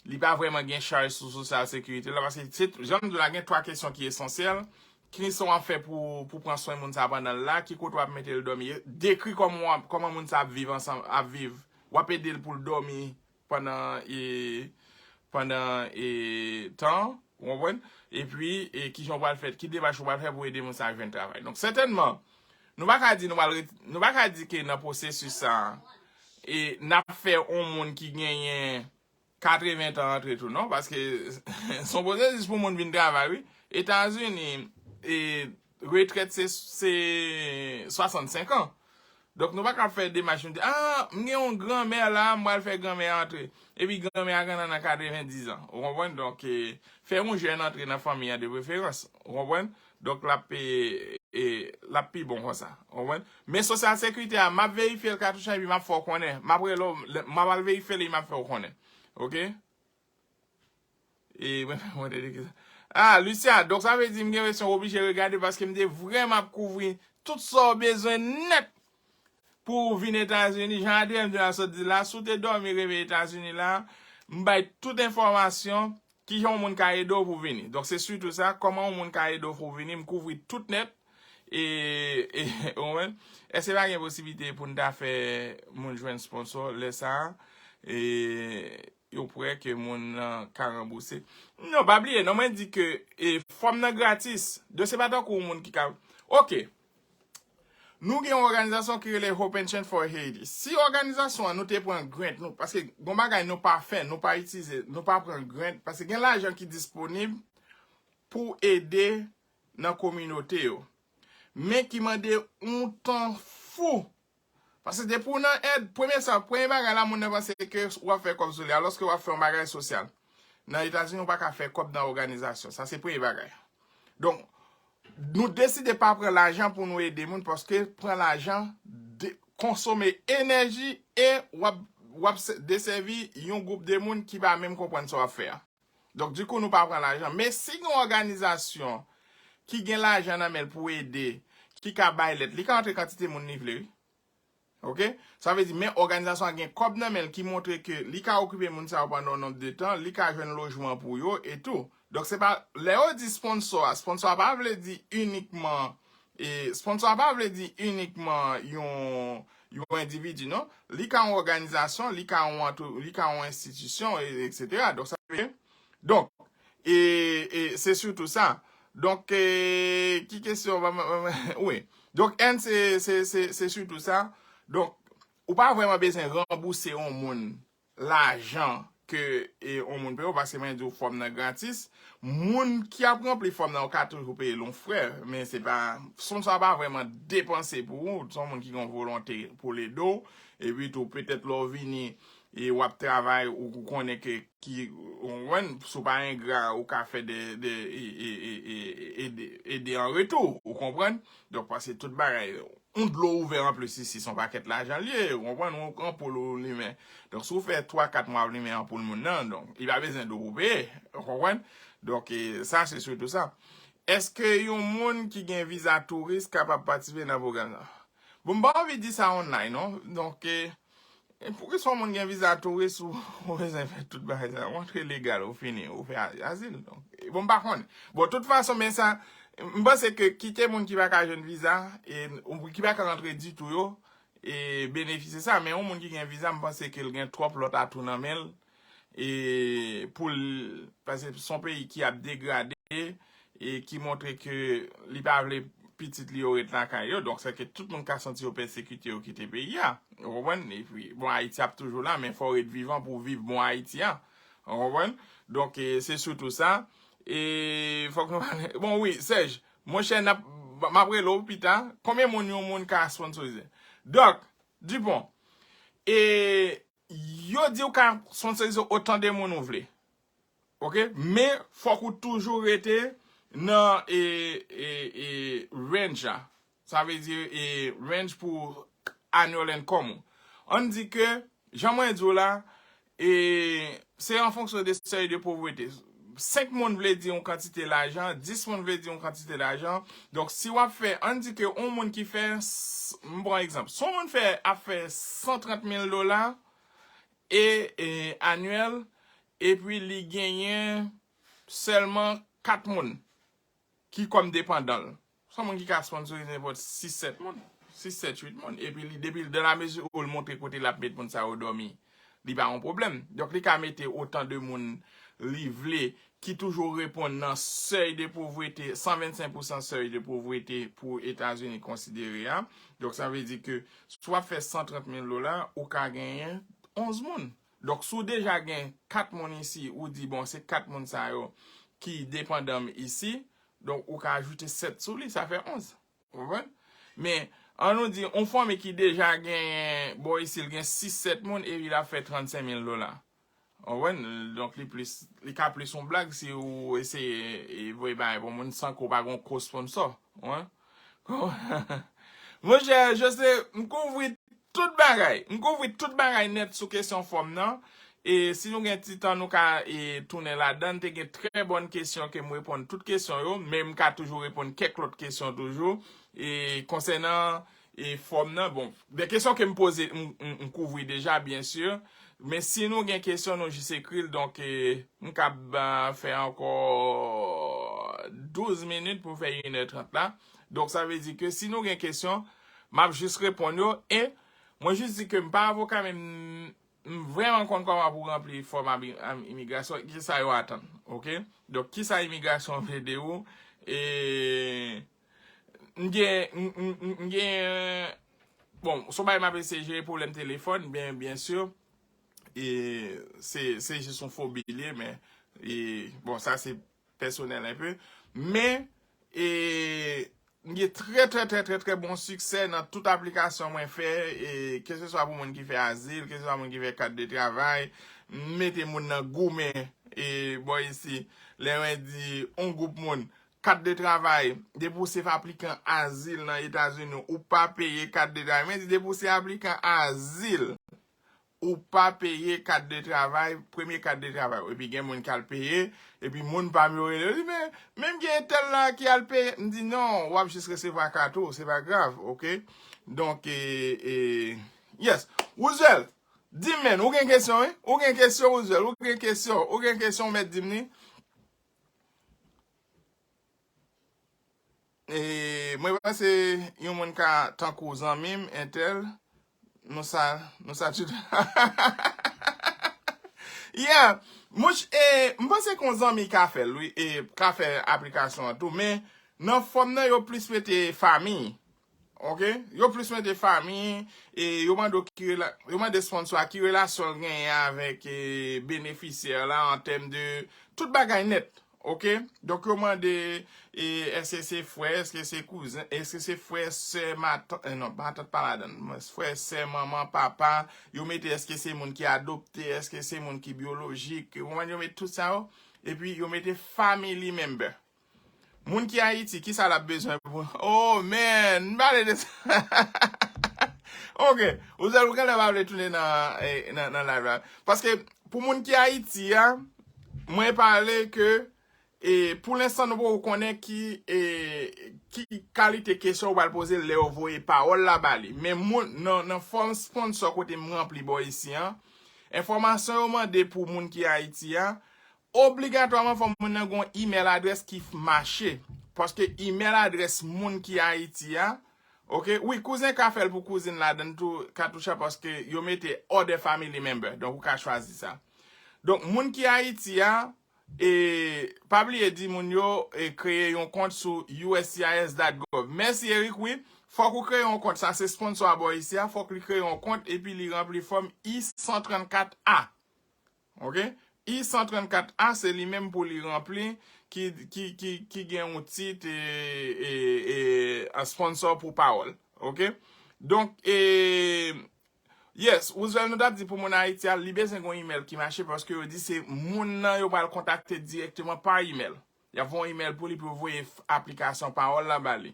li pa vrèman gen chaj sou sosyal sekirite la. Paske se, jan m di w la, gen twa kesyon ki esansyèl. Kisa w ap fè pou, pou pran swen moun sa pandan l la? Ki kote w ap mete l dòmi? Dekri kòman w ap, kòman moun sa ap viv ansanm, ap viv. W ap ede l pou l dòmi pandan, e, pandan, e, tan, ou konprann? Epi, e, kijan w pral fè, ki demach ou pral fè pou ede moun sa jwenn travay? Donk, sètènman, nou pa ka di nou pral ret- nou pa ka di ke nan pwosesis sa, e, n ap fè yon moun ki genyen katreven tan antre tou, non, paske se yon pwosesis pou moun vin travay, wi. Etazini, e, retrèt se, se swasannsenk an. Donk, nou pa ka fè demach, nou di, ah, m gen yon granmè la, m pral fè granmè a antre. Epi granmè a gentan nan katrevendizan. Ou konprann? Donk, e, fè yon jèn antre nan fanmi an de preferans. Ou konprann? Donk, l ap, e, e, l ap pi bon konsa. Ou konprann? Men sosyal sekirite a, m ap verifye l katouch la, epi m ap fè w konnen. M ap rele w, lè- m ap al verifye l, epi m ap fè w konnen. Oke? E, mwen, mwen te di ki sa. Ah, Lucia, donk sa vle di m gen resyon oblije regade paske m te vrèman ap kouvri tout sa w bezwen nèt pou w vin Etazini. Jan Adrien m te la sot di la, si w te dòmi reve Etazini la, m bay tout enfòmasyon, kijan yon moun ka ede w pou w vini. Donk, se sitou sa, kòman yon moun ka ede w pou w vini, m kouvri tout nèt. E, e, ou konprann? Èske pa gen posiblite pou n ta fè moun jwenn sponsor lè sa a? E, yo prè ke moun nan ka ranbouse. Non, pa bliye, non, mwen di ke, e, fòm nan gratis. Donk, se pa tankou yon moun ki ka, oke. Nou gen yon òganizasyon ki rele Hope and Change for Haiti. Si òganizasyon an nou te pran grant, nou, paske gon bagay nou pa fè, nou pa itilize, nou pa pran grant, paske gen lajan ki disponib pou ede nan kominote yo. Men ki mande yon tan fou. Paske depi w nan èd, premye sa, premye bagay la, moun nan panse ke w ap fè kòb sou li, alòske w ap fè yon bagay sosyal. Nan Etazini, w pa ka fè kòb nan òganizasyon. Sa se premye bagay. Donk, nou deside pa pran lajan pou nou ede moun, paske pran lajan de- konsome enèji e w ap, w ap se- desèvi yon gwoup de moun ki pa menm konprann sa w ap fè a. Donk, dikou, nou pa pran lajan. Men si gen yon òganizasyon ki gen lajan nan men l pou ede, ki ka bay lèt, li ka antre kantite moun li vle, wi. Ok? Sa vle di, men òganizasyon an gen kòb nan men l ki montre ke li ka okipe moun sa yo pandan yon nonb de tan, li ka jwenn lojman pou yo e tou. Donk, se pa, lè yo di sponsor a, sponsor a pa vle di inikman, e, sponsor a pa vle di inikman yon, yon endividi, non. Li ka yon òganizasyon, li ka yon, antre- li ka yon enstitisyon, e- etsetera. Donk, sa vle, donk, e, e se sitou sa. Donk, e, ki kesyon? Wi. Donk, N, se, se, se, se sitou sa. Donk, ou pa vrèman bezwen ranbouse yon moun lajan ke e, yon moun peye w, paske mwen di w fòm nan gratis. Moun ki ap ranpli fòm nan, ou ka toujou peye l yon frè, men se pa, sponsor a pa vrèman depanse pou ou, se yon moun ki gen yon volonte pou l ede w, epi tou petèt lè w vini, e w ap travay, ou, ou konnen ke, ki, ou konprann, si w pa engra, ou ka fè de, de, e, e, e, e, ede, ede an retou, ou konprann? Donk, paske tout bagay, yon dlo ouvè anplis isi, se yon pakèt lajan l ye, ou konprann, yon anpoul ou limen. Donk, si w fè twa, kat mwa w limen anpoul moun nan, donk, li pa bezwen dlo pou peye, ou konprann? Donk, e, sa, se sitou sa. Èske yon moun ki gen viza touris kapab patisipe nan pwogram nan? Bon, m pa anvi di sa online, non. Donk, e, e pou ki sa yon moun gen viza touris ou, ou bezwen fè tout bagay sa? Ou antre legal, ou fini, ou fè a- azil. Donk, e, bon, m pa konnen. Bon, tout fason, men sa, m panse ke kite moun ki pa ka jwenn viza, e, ou ki pa ka rantre ditou yo, e, benefisye sa. Men yon moun ki gen viza, m panse ke l gen twòp lòt atou nan men l, e, pou l, paske se yon peyi ki ap degrade, e ki montre ke li pa vle pitit li yo ret lakay yo. Donk, se ke tout moun ka santi yo pèsekite, yo kite peyi a. Ou konprann? Epi, bon, Ayiti ap toujou la, men fò w ret vivan pou w viv bon Ayiti a. Ou konprann? Donk, e, se sitou sa. E fòk nou pale. Bon, wi, Sèj, monchè, n ap, m ap rele w pita. Konbyen moun yon moun ka sponsorize? Dòk, Dupont, e, yo di w ka sponsorize otan de moun ou vle. Ok? Men, fòk ou toujou rete nan, e, e, e, range la. Sa vle di, e, range pou annual income ou. Ann di ke, jan mwen di w la, e, se an fonksyon de seuil de pauvreté. Senk moun vle di yon kantite lajan, dis moun vle di yon kantite lajan. Donk, si w ap fè, ann di ke yon moun ki fè, s- m pran egzanp, si yon moun fè, ap fè san trant mil dola, e, e, anyèl, epi li genyen sèlman kat moun ki kòm depandan l. Se yon moun ki ka sponsorize nenpòt sis sèt moun, sis sèt uit moun. Epi li, depi l, dans la mesure où l montre kote l ap met moun sa yo dòmi, li pa yon pwoblèm. Donk, li ka mete otan de moun li vle ki toujou reponn nan seuil de pauvreté, san vennsenk pousan seuil de pauvreté pou Etazini konsidere a. Donk, sa vle di ke si w ap fè san trant mil dola, ou ka genyen onz moun. Donk, si w deja gen kat moun isi, ou di, bon, se kat moun sa yo ki depandan m isi, donk, ou ka ajoute sèt sou li, sa fè onz. Ou konprann? Men, ann nou di, yon fanmi ki deja gen, bò isi, l gen sis sèt moun, epi l ap fè trannsenk mil dola. Ou konprann? Donk, li plis, li ka plis yon blag si ou eseye, e, voye bagay pou moun san ke w pa gen yon co-sponsor. Ou konprann? Monchè, Jose, m kouvri tout bagay. M kouvri tout bagay nèt sou kesyon fòm nan. E si nou gen ti tan, nou ka, e, tounen ladan. Te gen trè bòn kesyon ke m reponn tout kesyon yo, men m ka toujou reponn kèk lòt kesyon toujou. E konsènan, e, fòm nan, bon, de kesyon ke m poze, m, m, m kouvri deja, byen si. Men si nou gen kesyon, nou jis ekri l. Donk, e, m kab, a, fè ankò douz minit pou fè inè trant la. Donk, sa vle di ke si nou gen kesyon, m ap jis reponn yo. E mwen jis di ke m pa avoka, men m, m vrèman konn kòman pou ranpli fòm abi- am- imigrasyon, kisa yo atann, ok? Donk, kisa imigrasyon vle de ou? E m gen, m, m, m, m gen, bon, se yon bagay m ap eseye jere pwoblèm telefòn, byen, byen si. E se, se jis yon fobi li ye, men, e, bon, sa se pèsonèl enpe. Men, e, m gen trè, trè, trè, trè, trè bon siksè nan tout aplikasyon mwen fè, e, keseswa pou moun ki fè azil, keseswa moun ki fè kat de travay, m mete moun nan goumen, e, bò isi, lè mwen di yon gwoup moun, kat de travay, depi w se aplikan azil nan Etazini, ou pa peye kat de travay. Mwen di, depi w se aplikan azil, ou pa peye kat de travay, premye kat de travay ou. Epi gen moun k al peye, epi moun pa m yo rele yo di, men, men m gen entèl la ki al peye. M di, non, w ap jis resevwa kat ou, se pa grav, oke? Donk, e, e, yes. Roosevelt, di m, men, ou gen kesyon, wi? Ou gen kesyon, Roosevelt? Ou gen kesyon? Ou gen kesyon, ou mèt di m ni? E, mwen panse yon moun ka tankou zanmi m, entèl, nou sa, nou sa tout. Yeah, mouch, e, m panse kon zanmi ka fè l, wi, e ka fè aplikasyon an tou, men nan fòm nan, yo plis mete fanmi. Oke? Yo plis mete fanmi, e yo mande w ki rela-, yo mande sponsor a ki relasyon l genyen avèk, e, benefisyè la an tèm de tout bagay nèt. Oke? Donk, yo mande, e, èske se frè, èske se kouzen, èske se frè, sè, matant, e, non, matant pa ladan, men frè, sè, manman, papa, yo mete èske se moun ki adopte, èske se moun ki byolojik, ou konprann, yo mete tout sa yo, epi yo mete family member. Moun ki Ayiti, kisa l ap bezwen pou, oh, man, m pale de sa. Oke, ou sèl ou genlè pa vle tounen nan, e, nan, nan live la. Paske, pou moun ki Ayiti a, mwen pale ke, e, pou lenstan, nou poko konnen ki, e, ki kalite kesyon ou pral poze lè yo voye pawòl la ba li. Men moun, nan, nan fòm sponsor kote m ranpli bò isi an, enfòmasyon yo mande pou moun ki Ayiti a, obligatwaman fò moun nan gon email adrès ki f-, mache. Paske email adrès moun ki Ayiti a, oke, wi, kouzen ka fè l pou kouzin ladan tou, Katoucha, paske yo mete other family member. Donk, ou ka chwazi sa. Donk, moun ki Ayiti a, e, pa bliye di moun yo, e, kreye yon kont sou U S C I S dot gov. Mèsi, Eric, wi. Fòk ou kreye yon kont. Sa se sponsor a bò isi a. Fòk li kreye yon kont epi li ranpli fòm I san trannkat A. Oke? I san trannkat A, se li menm pou li ranpli, ki, ki, ki, ki gen yon tit, e, e, e, a sponsor pou pawòl. Oke? Donk, e, yes, Roosevelt, nou t ap di pou moun Ayiti a, li bezwen gen yon email ki mache paske yo di se moun nan yo pral kontakte dirèkteman pa email. Y ap voye yon email pou li pou yo voye f-, aplikasyon pawòl la ba li.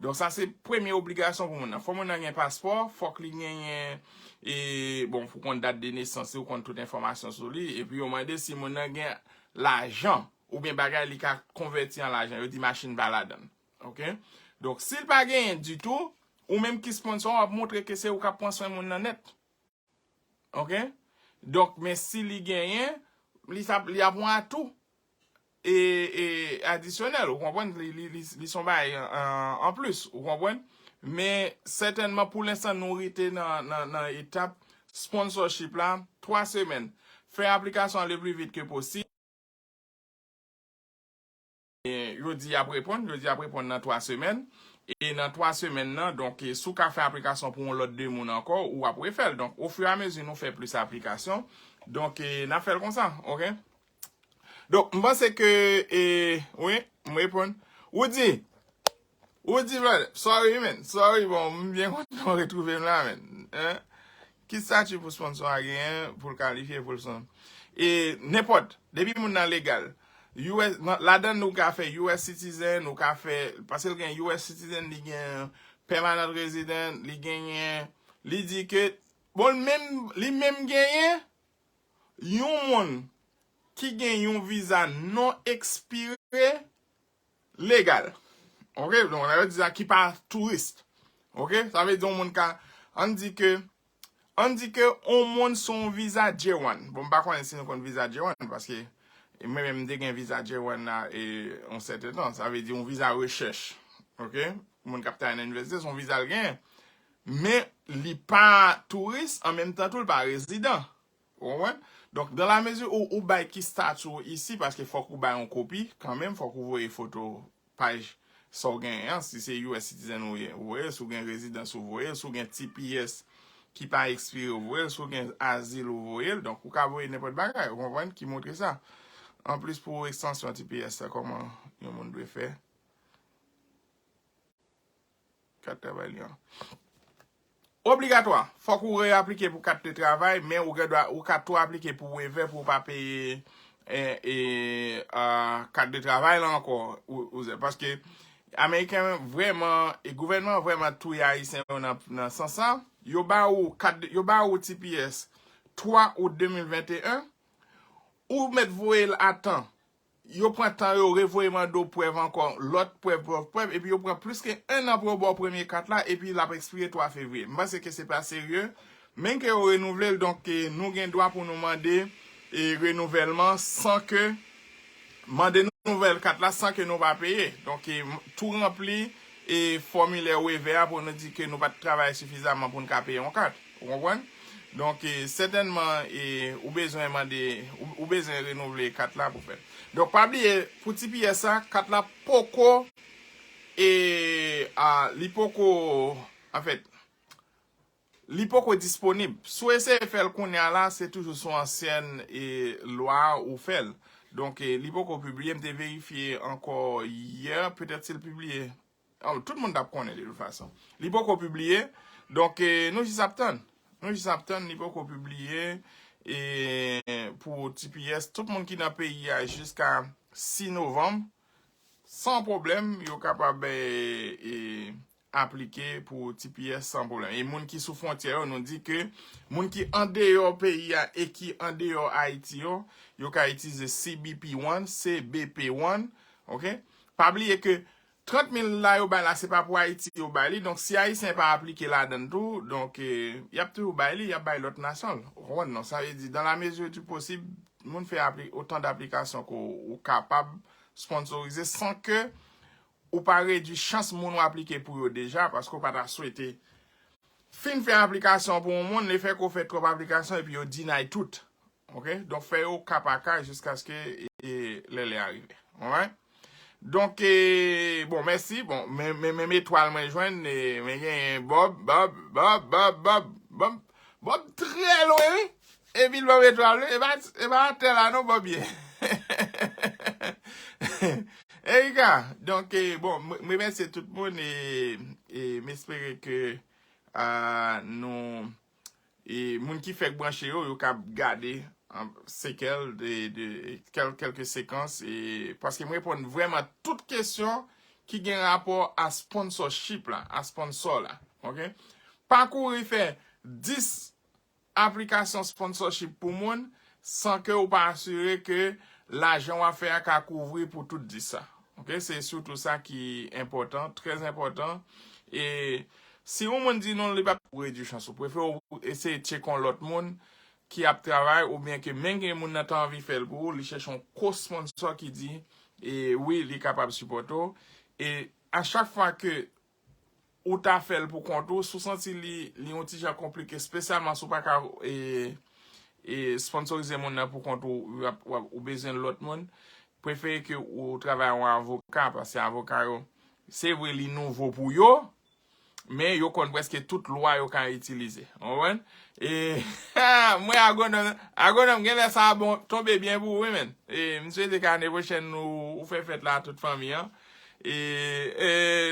Donk, sa se premye obligasyon pou moun nan. Fò moun nan gen paspò, fòk li genyen, e, bon, pou konn dat de nesans li, ou konn tout enfòmasyon sou li, epi yo mande si moun nan gen lajan, oubyen bagay li ka konvèti an lajan, yo di machin pa ladan l. Oke? Donk, si l pa genyen ditou, ou menm ki sponsor, w ap montre ke se ou k ap pran swen moun nan nèt. Oke? Donk, men si li genyen, li sa, li ap yon atou, e, e, adisyonèl, ou konprann? Li, li, li, li se yon bagay, e, anplis, ou konprann? Men, sètènman, pou lenstan, nou rete nan, nan, nan etap sponsorship la, twa semèn. Fè aplikasyon an le pli vit ke posib. E, yo di y ap reponn, yo di y ap reponn nan twa semèn. E nan twa semèn nan, donk, e, si w ka fè aplikasyon pou yon lòt de moun ankò, ou ap refè l. Donk, ofiramezi nou fè plis aplikasyon, donk, e, n ap fè l konsa, oke? Donk, m panse ke, e, wi, m reponn. Ou di, Ou di, brother, sorry, man. Sorry, bon, m byen kontan w retwouve m la, man. Hein? Ki stati pou sponsor a genyen pou l kalifye pou l son? E nenpòt, depi moun nan legal. U S, nan, ladan nou ka fè U S citizen, nou ka fè, paske l gen U S citizen, li gen permanent resident, li genyen, li di ke, bon, li menm, li menm genyen yon moun ki gen yon viza non ekspire, legal. Oke? Donk, sa vle di sa ki pa touris. Oke? Sa vle di yon moun ka, ann di ke, ann di ke yon moun sou yon viza J one. Bon, m pa konnen si nou konn viza J one, paske mwen menm m te gen viza J one la, e, yon sèten tan. Sa vle di yon viza rechèch. Oke? Moun k ap travay nan inivèsite, se yon viza l genyen. Men, li pa touris, an menm tan tou, li pa rezidan. Ou konprann? Donk, dans la mesure où ou bay ki stati w isi, paske fòk ou bay yon kopi, kanmenm, fòk ou voye foto paj sa w genyen an, si se U S citizen ou ye, ou voye l, si w gen rezidans ou voye l, si w gen T P S ki pa ekspire ou voye l, si w gen azil ou voye l, donk ou ka voye nenpòt bagay, ou konprann, ki montre sa. Anplis pou ekstansyon T P S la, kòman yon moun dwe fè? Kat travay li an. Obligatwa. Fòk ou reaplike pou kat de travay, men ou gen dwa, ou ka tou aplike pou waiver pou ou pa peye, e, e, a, kat de travay la ankò. Ou, ou, paske Ameriken vrèman, e gouvènman an vrèman touye Ayisyen yo nan, nan sans sa. Yo ba ou kat de, yo ba ou T P S twa out de mil venteyen, ou mèt voye l a tan. Yo pran tan, yo revoye mande w prèv ankò, lòt prèv, prèv, prèv, epi yo pran plis ke en an pou yo ba w premye kat la, epi l ap ekspire twa fevriye. M panse ke se pa serye, men ke yo renouvle l, donk, eh, nou gen dwa pou nou mande, eh, renouvèlman san ke mande nouvèl kat la san ke nou pa peye. Donk, eh, tou ranpli, eh, fòmilè wevè a pou nou di ke nou pa t travay sifizaman pou n ka peye yon kat. Ou konprann? Donk, eh, sètènman, eh, ou bezwen mande, ou, ou bezwen renouvle kat la pou fè l. Donk, pa bliye, pou T P S la, kat la poko, eh, a, li poko, anfèt, li poko disponib. Si w eseye fè l kounye a la, se toujou sou ansyen, eh, lwa ou fè l. Donk, eh, li poko pibliye, m te verifye ankò yè, petèt si l pibliye. Oh, tout moun t ap konnen de tout fason. Li poko pibliye. Donk, eh, nou jis ap tann. Nou jis ap tann, li poko pibliye. E pou T P S, tout moun ki nan peyi a jiska sis novanm, san pwoblèm, yo kapab, eh, eh, aplike pou T P S san pwoblèm. E moun ki sou fwontyè yo, nou di ke moun ki andeyò peyi a e ki andeyò Ayiti yo, yo ka itilize C B P one, C B P one, ok? Pa bliye ke trant mil la yo bay la, se pa pou Ayiti yo bay li. Donk, si Ayisyen pa aplike ladan l tou, donk, eh, y ap toujou bay li, y ap bay lòt nasyon l. Ou konprann, non? Sa vle di, dans la mesure du possible, moun fè apli-, otan daplikasyon ke w, ou kapab sponsorize san ke ou pa redui chans moun w aplike pou yo deja, paske w pa ta swete fin fè aplikasyon pou yon moun, lefètke w fè twòp aplikasyon epi yo deny tout. Ok? Donk, fè yo ka pa ka jiskaske, e, e, lè lè a rive. Alright? Donk, e, bon, mèsi. Bon, men, men, men, men etwal mwen jwenn, e, men genyen Bob, Bob, Bob, Bob, Bob, Bob, Bob trè lwen, wi. Epi l ban m etwal, wi. E pa, e pa atè la non, Bob ye. Erika, donk, e, bon, m, m remèsye tout moun e, e m espere ke, a, nou, e moun ki fèk branche yo, yo ka gade, an, sekèl de, de, kèl, kèlke sekans, e, paske m reponn vrèman tout kesyon ki gen rapò a sponsorship la, a sponsor la, ok? Pa kouri fè dis aplikasyon sponsorship pou moun san ke ou pa asire ke lajan w ap fè a ka kouvri pou tout dis sa. Ok? Se sitou sa ki enpòtan, trè enpòtan. E si yon moun di non, li p ap redui chans ou. Prefere w eseye tcheke yon lòt moun ki ap travay oubyen ke menm gen moun nan ta anvi fè l pou ou, li chèche yon co-sponsor ki di, e wi, li kapab sipòte w. E a chak fwa ke ou ta fè l pou kont ou, si w santi li, li yon ti jan konplike, espesyalman si w pa ka, e, e, sponsorize moun nan pou kont ou, w ap, w ap, ou bezwen lòt moun, prefere ke ou travay yon avoka, paske avoka yo, se vre li nouvo pou yo, men yo konn prèske tout lwa yo ka itilize. Ou konprann? E, mwen agwonòm, agwonòm, genlè sa a bon, tonbe byen pou ou, wi, menn. E, m swete ke ane pwochèn ou, ou fè fèt la a tout fanmi an. E, e,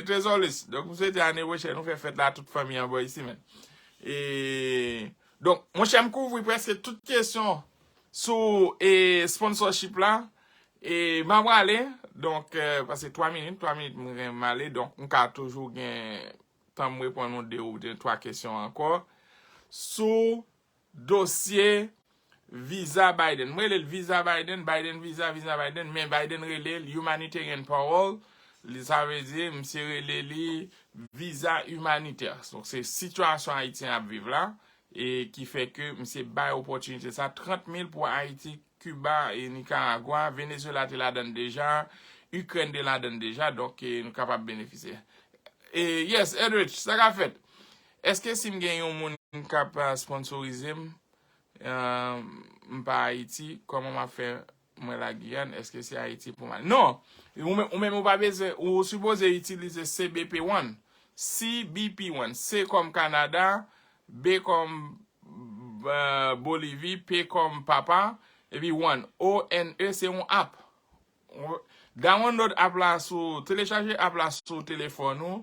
Trezolis, donk, m swete ane pwochèn, nou fè fèt la tout fanmi an bò isi, menn. E, donk, monchè, m kouvri prèske tout kesyon sou, e, sponsorship la. E, m ap prale, donk, e, pase twa minit, twa minit m gen m ale, donk, m ka toujou gen tan m reponn yon de ou de twa kesyon ankò. Sou dosye viza Biden. M rele l viza Biden, Biden viza, viza Biden, men Biden rele l humanitarian parole. Li, sa vle di, misye rele li viza imanitè. Donk, se sitiyasyon Ayiti an ap viv la, e ki fè ke misye bay opòtinite sa, trant mil pou Ayiti, Kiba, e Nikaragwa, Venezuela te ladan l deja, Ikrèn te ladan l deja, donk, e nou kapab benefisye. E, yes, Edrich, sa k ap fèt? Èske si m gen yon moun k ap, a, sponsorize m, e, m pa Ayiti, kòman m ap fè mwen la Giyàn? Èske se Ayiti pou m al? Non! Ou menm, ou menm ou pa bezwen, ou sipoze itilize C B P one. C B P one. C kòm Kanada, B kòm, e, Bolivi, P kòm papa, epi one. O N E se yon app. Download app la sou, telechaje app la sou telefòn ou,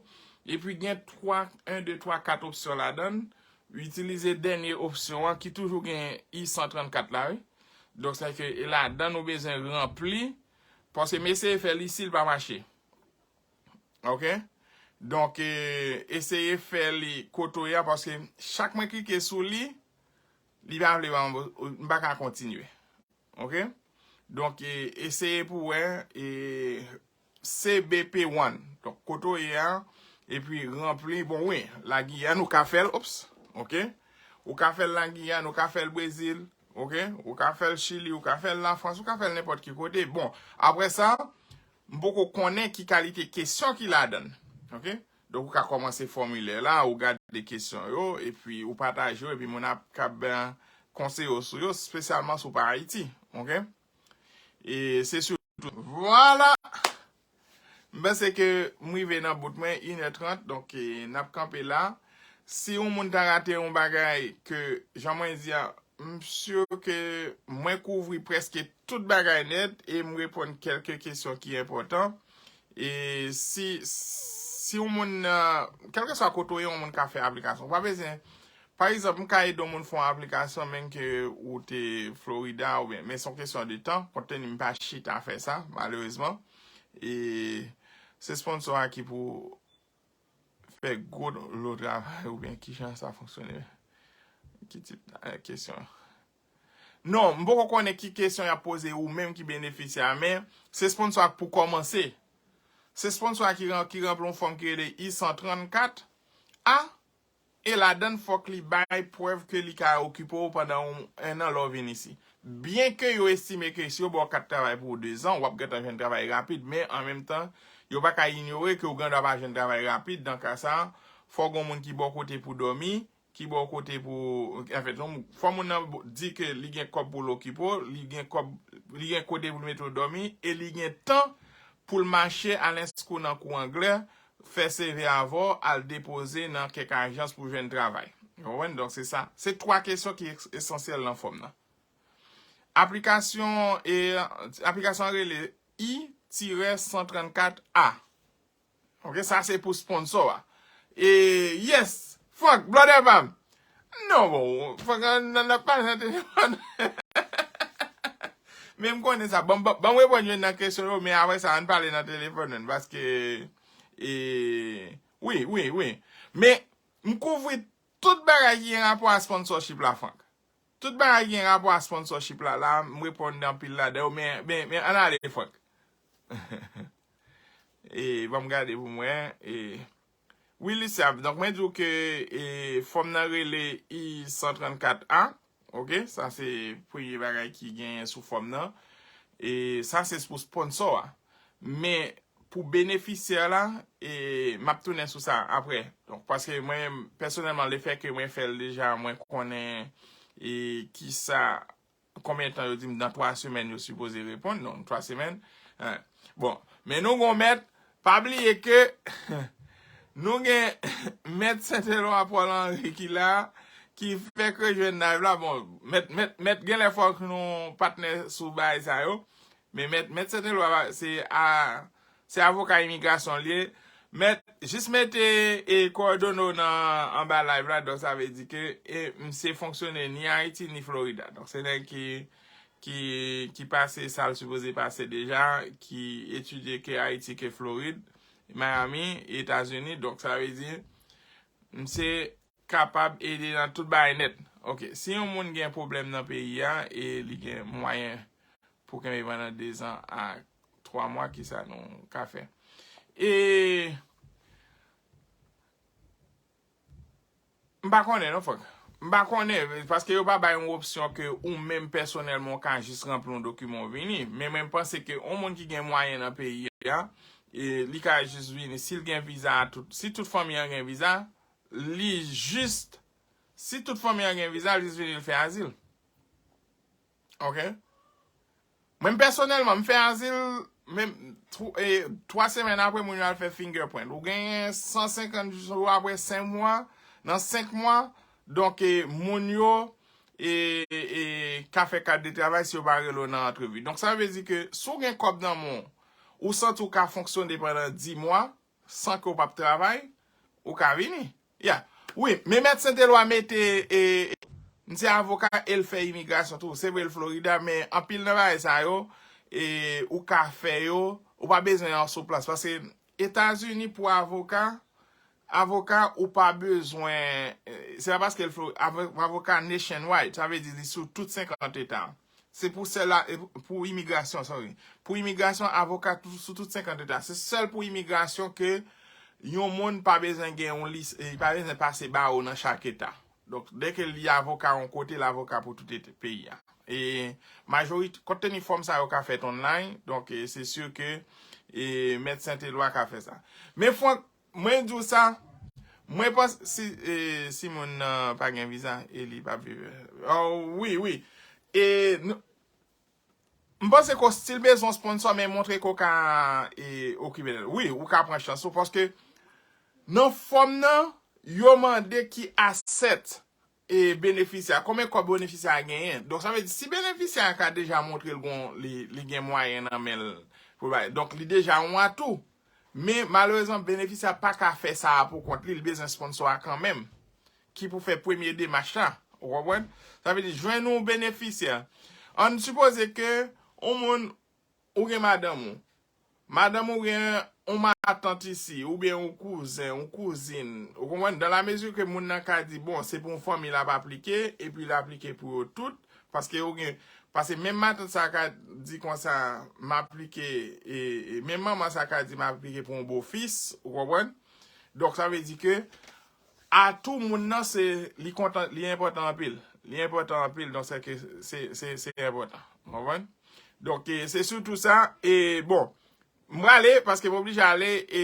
epi gen twa, en, de, twa, kat opsyon ladan l. Itilize dènye opsyon an ki toujou gen I san trannkat la, wi. Donk, sa ke e ladan l ou bezwen ranpli, paske m eseye fè l isi, li pa mache. Ok? Donk, e, eseye fè li kote w ye a, paske chak mwen klike sou li, Li pa vle ban m, m pa ka kontinye. Ok? Donk, e, eseye pou wè, e, C B P one. Donk, kote w ye a, epi ranpli. Bon, wi, Lagiyàn, ou ka fè l, ops, ok? Ou ka fè l Lagiyàn, ou ka fè l Brezil, ok? Ou ka fè l Chili, ou ka fè l Lafrans, ou ka fè l nenpòt ki kote. Bon, apre sa, m poko konnen ki kalite kesyon ki ladan l, ok? Donk, ou ka kòmanse fòmilè la, ou gade kesyon yo, epi ou pataje yo, epi moun ap kab, eh, konseye w sou yo, espesyalman si w pa Ayiti, ok? E se sitou, vwala! M panse ke m rive nan bout mwen, inè trant, donk, eh, n ap kanpe la. Si yon moun ta rate yon bagay ke, jan mwen di a, m si ke mwen kouvri prèske tout bagay nèt e m reponn kèlke kesyon ki enpòtan. E si, si yon moun, eh, kèlkeswa kote w ye, yon moun ka fè aplikasyon. Ou pa bezwen, pa egzanp, m ka ede yon moun fè yon aplikasyon, menm ke ou te Florida, oubyen, men se yon kesyon de tan, konte ni m pa chita fè sa, malerezman. E se sponsor a ki pou fè gwo lo travay, oubyen ki jan sa fonksyone? Ki tip, eh, kesyon? Non, m poko konnen ki kesyon y ap poze ou menm ki benefisyè a, men se sponsor a pou kòmanse. Se sponsor a ki ran-, ki ranpli yon fòm ki rele I san trannkat A, e ladan l fòk li bay prèv ke li ka okipe w pandan yon, en an lè w vin isi. Byenke yo estime ke si yo ba w kat travay pou dezan, w ap gentan jwenn travay rapid, men an menm tan, yo pa ka inyore ke w gen dwa pa jwenn travay rapid. Nan ka sa a, fò gen yon moun ki bò kote pou dòmi, ki bò kote pou, anfèt, yon, fò moun nan di ke li gen kòb pou l okipe w, li gen kòb, li gen kote pou l mete w dòmi, e li gen tan pou l mache alenskou nan kou anglè, fè C V avè w, al depoze nan kèk ajans pou jwenn travay. Ou konprann? Donk, se sa. Se twa kesyon ki es-, esansyèl nan fòm nan. Aplikasyon, e, aplikasyon an rele I tirè san trannkat A. Ok, sa se pou sponsor a. E, yes, Frank, blòdè pa m. Non, bon, Frank, nan, nan, pa nan telefòn. Men m konnen sa. Ban, ban, ban m reponn youn nan kesyon yo, men apre sa, ann pale nan telefòn, menn, paske, e, wi, wi, wi. Men, m kouvri tout bagay ki gen rapò a sponsorship la, Frank. Tout bagay ki gen rapò a sponsorship la, la, m reponn anpil ladan yo, men, men, men, ann ale, Frank. E, ban m gade pou m wè. E, wi, Lucia, donk, mwen di w ke, e, fòm nan rele I san trannkat A. Ok, sa se premye bagay ki genyen sou fòm nan. E sa se pou sponsor a. Men pou benefisyè la, e m ap tounen sou sa apre. Donk, paske mwen, pèsonèlman, lefètke mwen fè l deja, mwen konnen, e, kisa, konbyen tan yo di m nan twa semèn yo sipoze reponn, non, twa semèn. Bon, men nou gon mèt, pa bliye ke nou gen mèt Sentelwa Paul Henry ki la, ki fèk rejwenn live la. Bon, mèt, mèt, mèt genlè fòk nou patnè sou bagay sa yo. Men mèt, mèt Sentelwa, se a, se avoka imigrasyon li ye. Mèt, jis mete, e, kowòdone w nan, anba live la, donk sa vle di ke, e, misye fonksyone ni Ayiti, ni Florida. Donk se nèg ki, ki, ki pase sa l sipoze pase deja, ki etidye ke Ayiti, ke Florid, Miami, Etazini. Donk sa vle di, misye kapab ede nan tout bagay nèt. Ok, si yon moun gen pwoblèm nan peyi a, e li gen mwayen pou kenbe pandan dezan a twa mwa, kisa nou ka fè? E m pa konnen non, Frank. M pa konnen, paske yo pa bay yon opsyon ke ou menm pèsonèlman ou ka jis ranpli yon dokiman ou vini. Men mwen panse ke yon moun ki gen mwayen nan peyi a, e li ka jis vini, si l gen viza a tout, si tout fanmi an gen viza, li jis, si tout fanmi an gen viza, li jis vini l fè azil. Ok? Mwen pèsonèlman, m fè azil, men tw-, e, twa semèn apre, moun yo al fè fingerprint. Ou genyen san senkant jou apre senk mwa, nan senk mwa, donk, e, moun yo, e, e, ka fè kat de travay si yo pa rele w nan antrevi. Donk, sa vle di ke si w gen kòb nan men w, ou santi w ka fonksyone pandan dis mwa, san ke w p ap travay, ou ka vini. Ya. Wi, men mèt Sentelwa mete, e, m se avoka e l fè imigrasyon tou. Se vre l Florida, men anpil nan bagay sa yo, e, ou ka fè yo, ou pa bezwen al sou plas. Paske Etazini pou avoka, avoka ou pa bezwen, eh, se pa paske l Flo-, avo-, avoka nationwide, sa vle di li sou tout senkant eta. Se pou sèl la, eh, pou imigrasyon, sorry. Pou imigrasyon, avoka tou, sou tout senkant eta. Se sèl pou imigrasyon ke yon moun pa bezwen gen yon lis, eh, pa bezwen pase bawo nan chak eta. Donk, dèke li avoka yon kote, l avoka pou tout et-, peyi a. E majorite, kont teni fòm sa yo ka fèt online, donk, e, se si ke, e, Mèt Sentelwa ka fè sa. Men Frank, mwen di w sa, mwen panse, si, e, si moun nan pa gen viza, e li pa viv. Oh, wi, wi. E, nou, m panse ke w still bezwen sponsor, men montre ke w ka, e, okipe l. Wi, ou ka pran chans ou, paske nan fòm nan, yo mande ki asset e benefisyè a, konbyen kòb benefisyè a genyen. Donk, sa vle di, si benefisyè a ka deja montre l gon, li, li gen mwayen nan men l pou l bay. Donk, li deja yon atou. Men, malerezman, benefisyè a pa ka fè sa a pou kont li, li bezwen sponsor a kanmenm. Ki pou fè premye demach la. Ou konprann? Sa vle di, jwenn yon benefisyè. Ann sipoze ke yon moun ou gen madanm ou. Madanm ou gen yon matant isi, oubyen yon kouzen, yon kouzin. Ou konprann? Dan la mezi ke moun nan ka di, bon, se pou yon fanmi l ap aplike, epi l aplike pou yo tout, paske ou gen, paske menm matant sa ka di konsa, m aplike, e, e, menm manman sa ka di, m aplike pou yon bofis, ou konprann? Donk, sa vle di ke atou moun nan, se, li kontan, li enpòtan anpil. Li enpòtan anpil, donk, se ke, se, se, se enpòtan. Ou konprann? Donk, e, se sitou sa. E, bon, m prale, paske m oblije ale. E,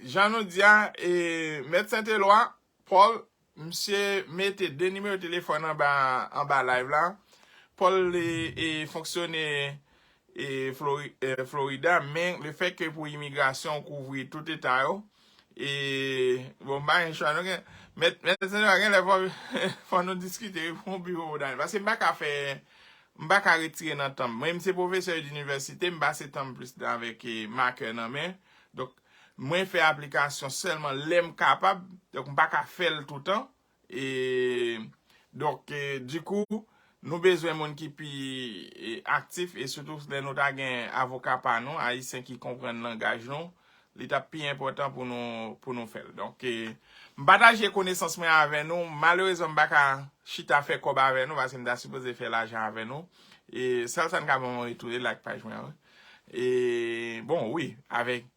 jan nou di a, e, Mèt Sentelwa, Paul, misye mete de nimewo telefòn anba, anba live la. Paul, e, e, fonksyone, e, Flori-, e, Florida, men le fèt ke pou imigrasyon kouvri tout eta yo, e, bon, m pa gen chwa, nou gen, Mèt, Mèt Sentelwa, gen lè fò, fò nou diskite, wi, pou yon biwo pou Daniel. Paske m pa ka fè, m pa ka retire nan tan m. Mwen, m se pwofesè de inivèsite, m pase tan m plis avèk, e, makè nan men. Donk, mwen fè aplikasyon sèlman lè m kapab. Donk, m pa ka fè l toutan. E, donk, e, dikou, nou bezwen moun ki pi, e, aktif, e sitou lè nou ta gen avoka pa nou, ayisyen ki konprann langaj nou, li t ap pi enpòtan pou nou, pou nou fè l. Donk, e, m pataje konesans mwen avè nou. Malerezman, m pa ka chita fè kòb avè nou, paske m ta sipoze fè lajan avè nou. E, sèl sa n ka ban mwen retounen, like paj mwen an. E, bon, wi, avèk,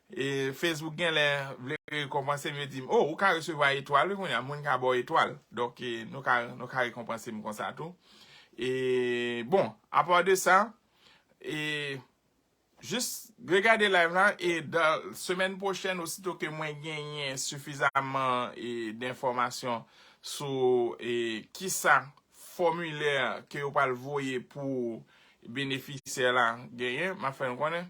e, Facebook genlè vle rekonpanse m, yo di m, oh, ou ka resevwa etwal, wi, kounye a, moun ka ba w etwal. Donk, e, nou ka, nou ka rekonpanse m konsa tou. E, bon, apa de sa, e, jis regade live la, e dan semèn pwochèn, osito ke mwen genyen sifizaman, e, denfòmasyon sou, e, kisa fòmilè ke yo pral voye pou benefisyè la genyen, m ap fè nou konnen.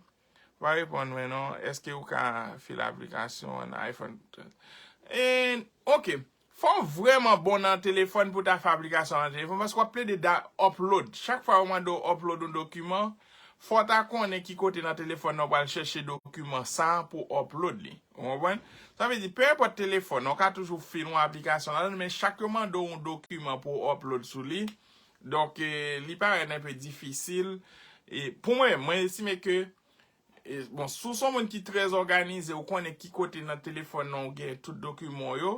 Pa reponn mwen non, èske ou ka fil aplikasyon nan iPhone? E, ok. Fò w vrèman bon nan telefòn pou w ta fè aplikasyon nan telefòn, paske w ap plede da upload. Chak fwa yo mande w upload yon dokiman, fò w ta konnen ki kote nan telefòn nan w pral chèche dokiman sa a pou w upload li. Ou konprann? Sa vle di, pe enpòt telefòn, ou ka toujou fil yon aplikasyon ladan l, men chak yo mande w yon dokiman pou w upload sou li, donk, e, li parèt enpe difisil. E pou mwen, mwen estime ke, e, bon, si w se yon moun ki trè òganize, ou konnen ki kote nan telefòn nan ou gen tout dokiman w yo,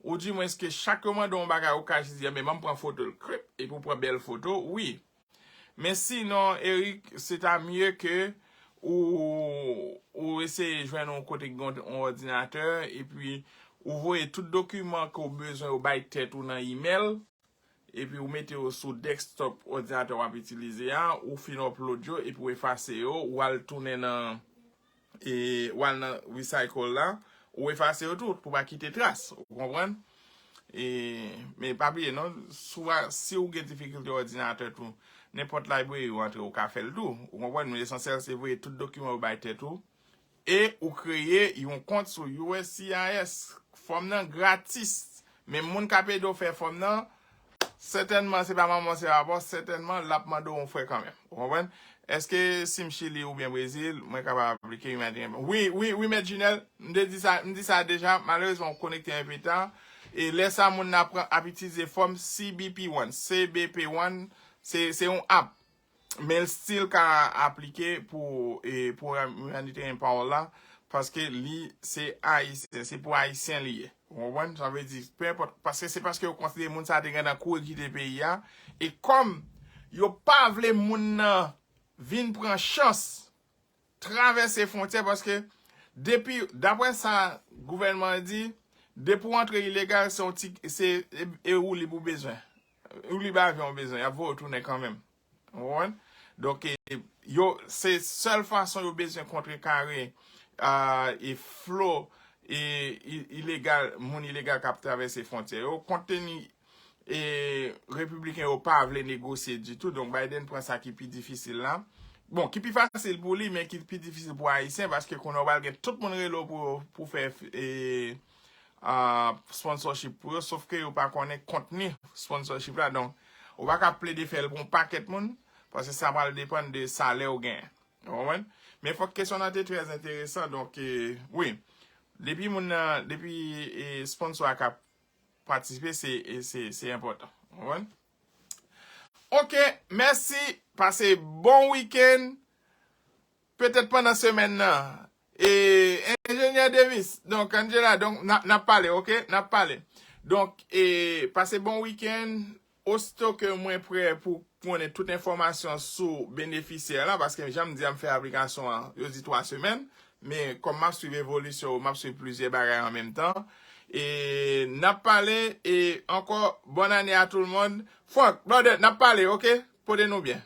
ou di mwens ke chak yo mande w yon bagay, ou ka jis di, enben, ban m pran foto l, krip, epi w pran bèl foto, wi. Men sinon, Eric, se ta mye ke ou, ou eseye jwenn yon kote ki gen yon òdinatè, epi ou voye tout dokiman ke w bezwen yo bay tèt ou nan imèl, epi ou mete yo sou desktop òdinatè w ap itilize a, ou fin upload yo, epi ou efase yo, ou al tounen nan, e, ou al nan recycle la, ou efase yo tou pou pa kite tras, ou konprann? E, men pa bliye non, si w a, si w gen difikilte òdinatè tou, nenpòt library ou antre, ou ka fè l tou, ou konprann? Men lesansyèl se voye tout dokiman yo bay tèt ou, e ou kreye yon kont sou U S C I S. Fòm nan gratis. Men moun k ap ede w fè fòm nan, sètènman, se pa manman w, se papa w, sètènman, l ap mande w yon frè kanmenm. Ou konprann? Èske si m Chili oubyen Brezil, mwen kapab aplike imedyatman? Wi, wi, wi, Mèt Junel, m te di sa, m di sa deja, malerezman, w konekte enpe ta. E lè sa, moun nan ap, ap itilize fòm C B P one, C B P one, se, se yon app. Men l still ka aplike pou, e, pou Humanitarian Parole la, paske li se ayisyen, se pou ayisyen li ye. Ou konprann? Sa vle di, pe enpòt, paske se paske yo konsidere moun sa te gentan kouri kite peyi a, e kòm yo pa vle moun nan vin pran chans travèse fwontyè, paske depi, daprè sa gouvènman an di, depi w antre ilegal, se yon ti, se, e, e woulib ou bezwen. Woulib avyon ou bezwen, y ap voye w tounen kanmenm. Ou konprann? Donk, e, yo, se sèl fason yo bezwen kontrekare, a, e flo, e, i-, ilegal, moun ilegal k ap travèse fwontyè yo. Kont teni, e, repibliken yo pa vle negosye ditou, donk Biden pran sa ki pi difisil la. Bon, ki pi fasil pou li, men ki pi difisil pou Ayisyen, paske kounye a w pral gen tout moun rele w pou, pou fè, e, a, sponsorship pou yo, sof ke yo pa konnen kontni sponsorship la. Donk, ou pa ka plede fè l pou yon pakèt moun, paske sa pral depann de salè ou genyen. Ou konprann? Men fòk kesyon nan te trè enteresan. Donk, e, wi, depi moun nan, depi, e, sponsor a ka patisipe, se, e, se, se enpòtan. Ou konprann? Ok, mèsi. Pase bon wikenn. Petèt pandan semèn nan. E, Enjenyè Davis, donk, Angela, donk, n a, n ap pale, ok? N ap pale. Donk, e, pase bon wikenn. Osito ke mwen prè pou konnen tout enfòmasyon sou benefisyè la, paske jan m di a, m fè aplikasyon an, yo di twa semèn. Men kòm m ap swiv evolisyon yo, m ap swiv plizyè bagay an menm tan. E n ap pale, e ankò, bòn ane a tout le monde. Frank, brother, n ap pale, ok? Pote nou byen.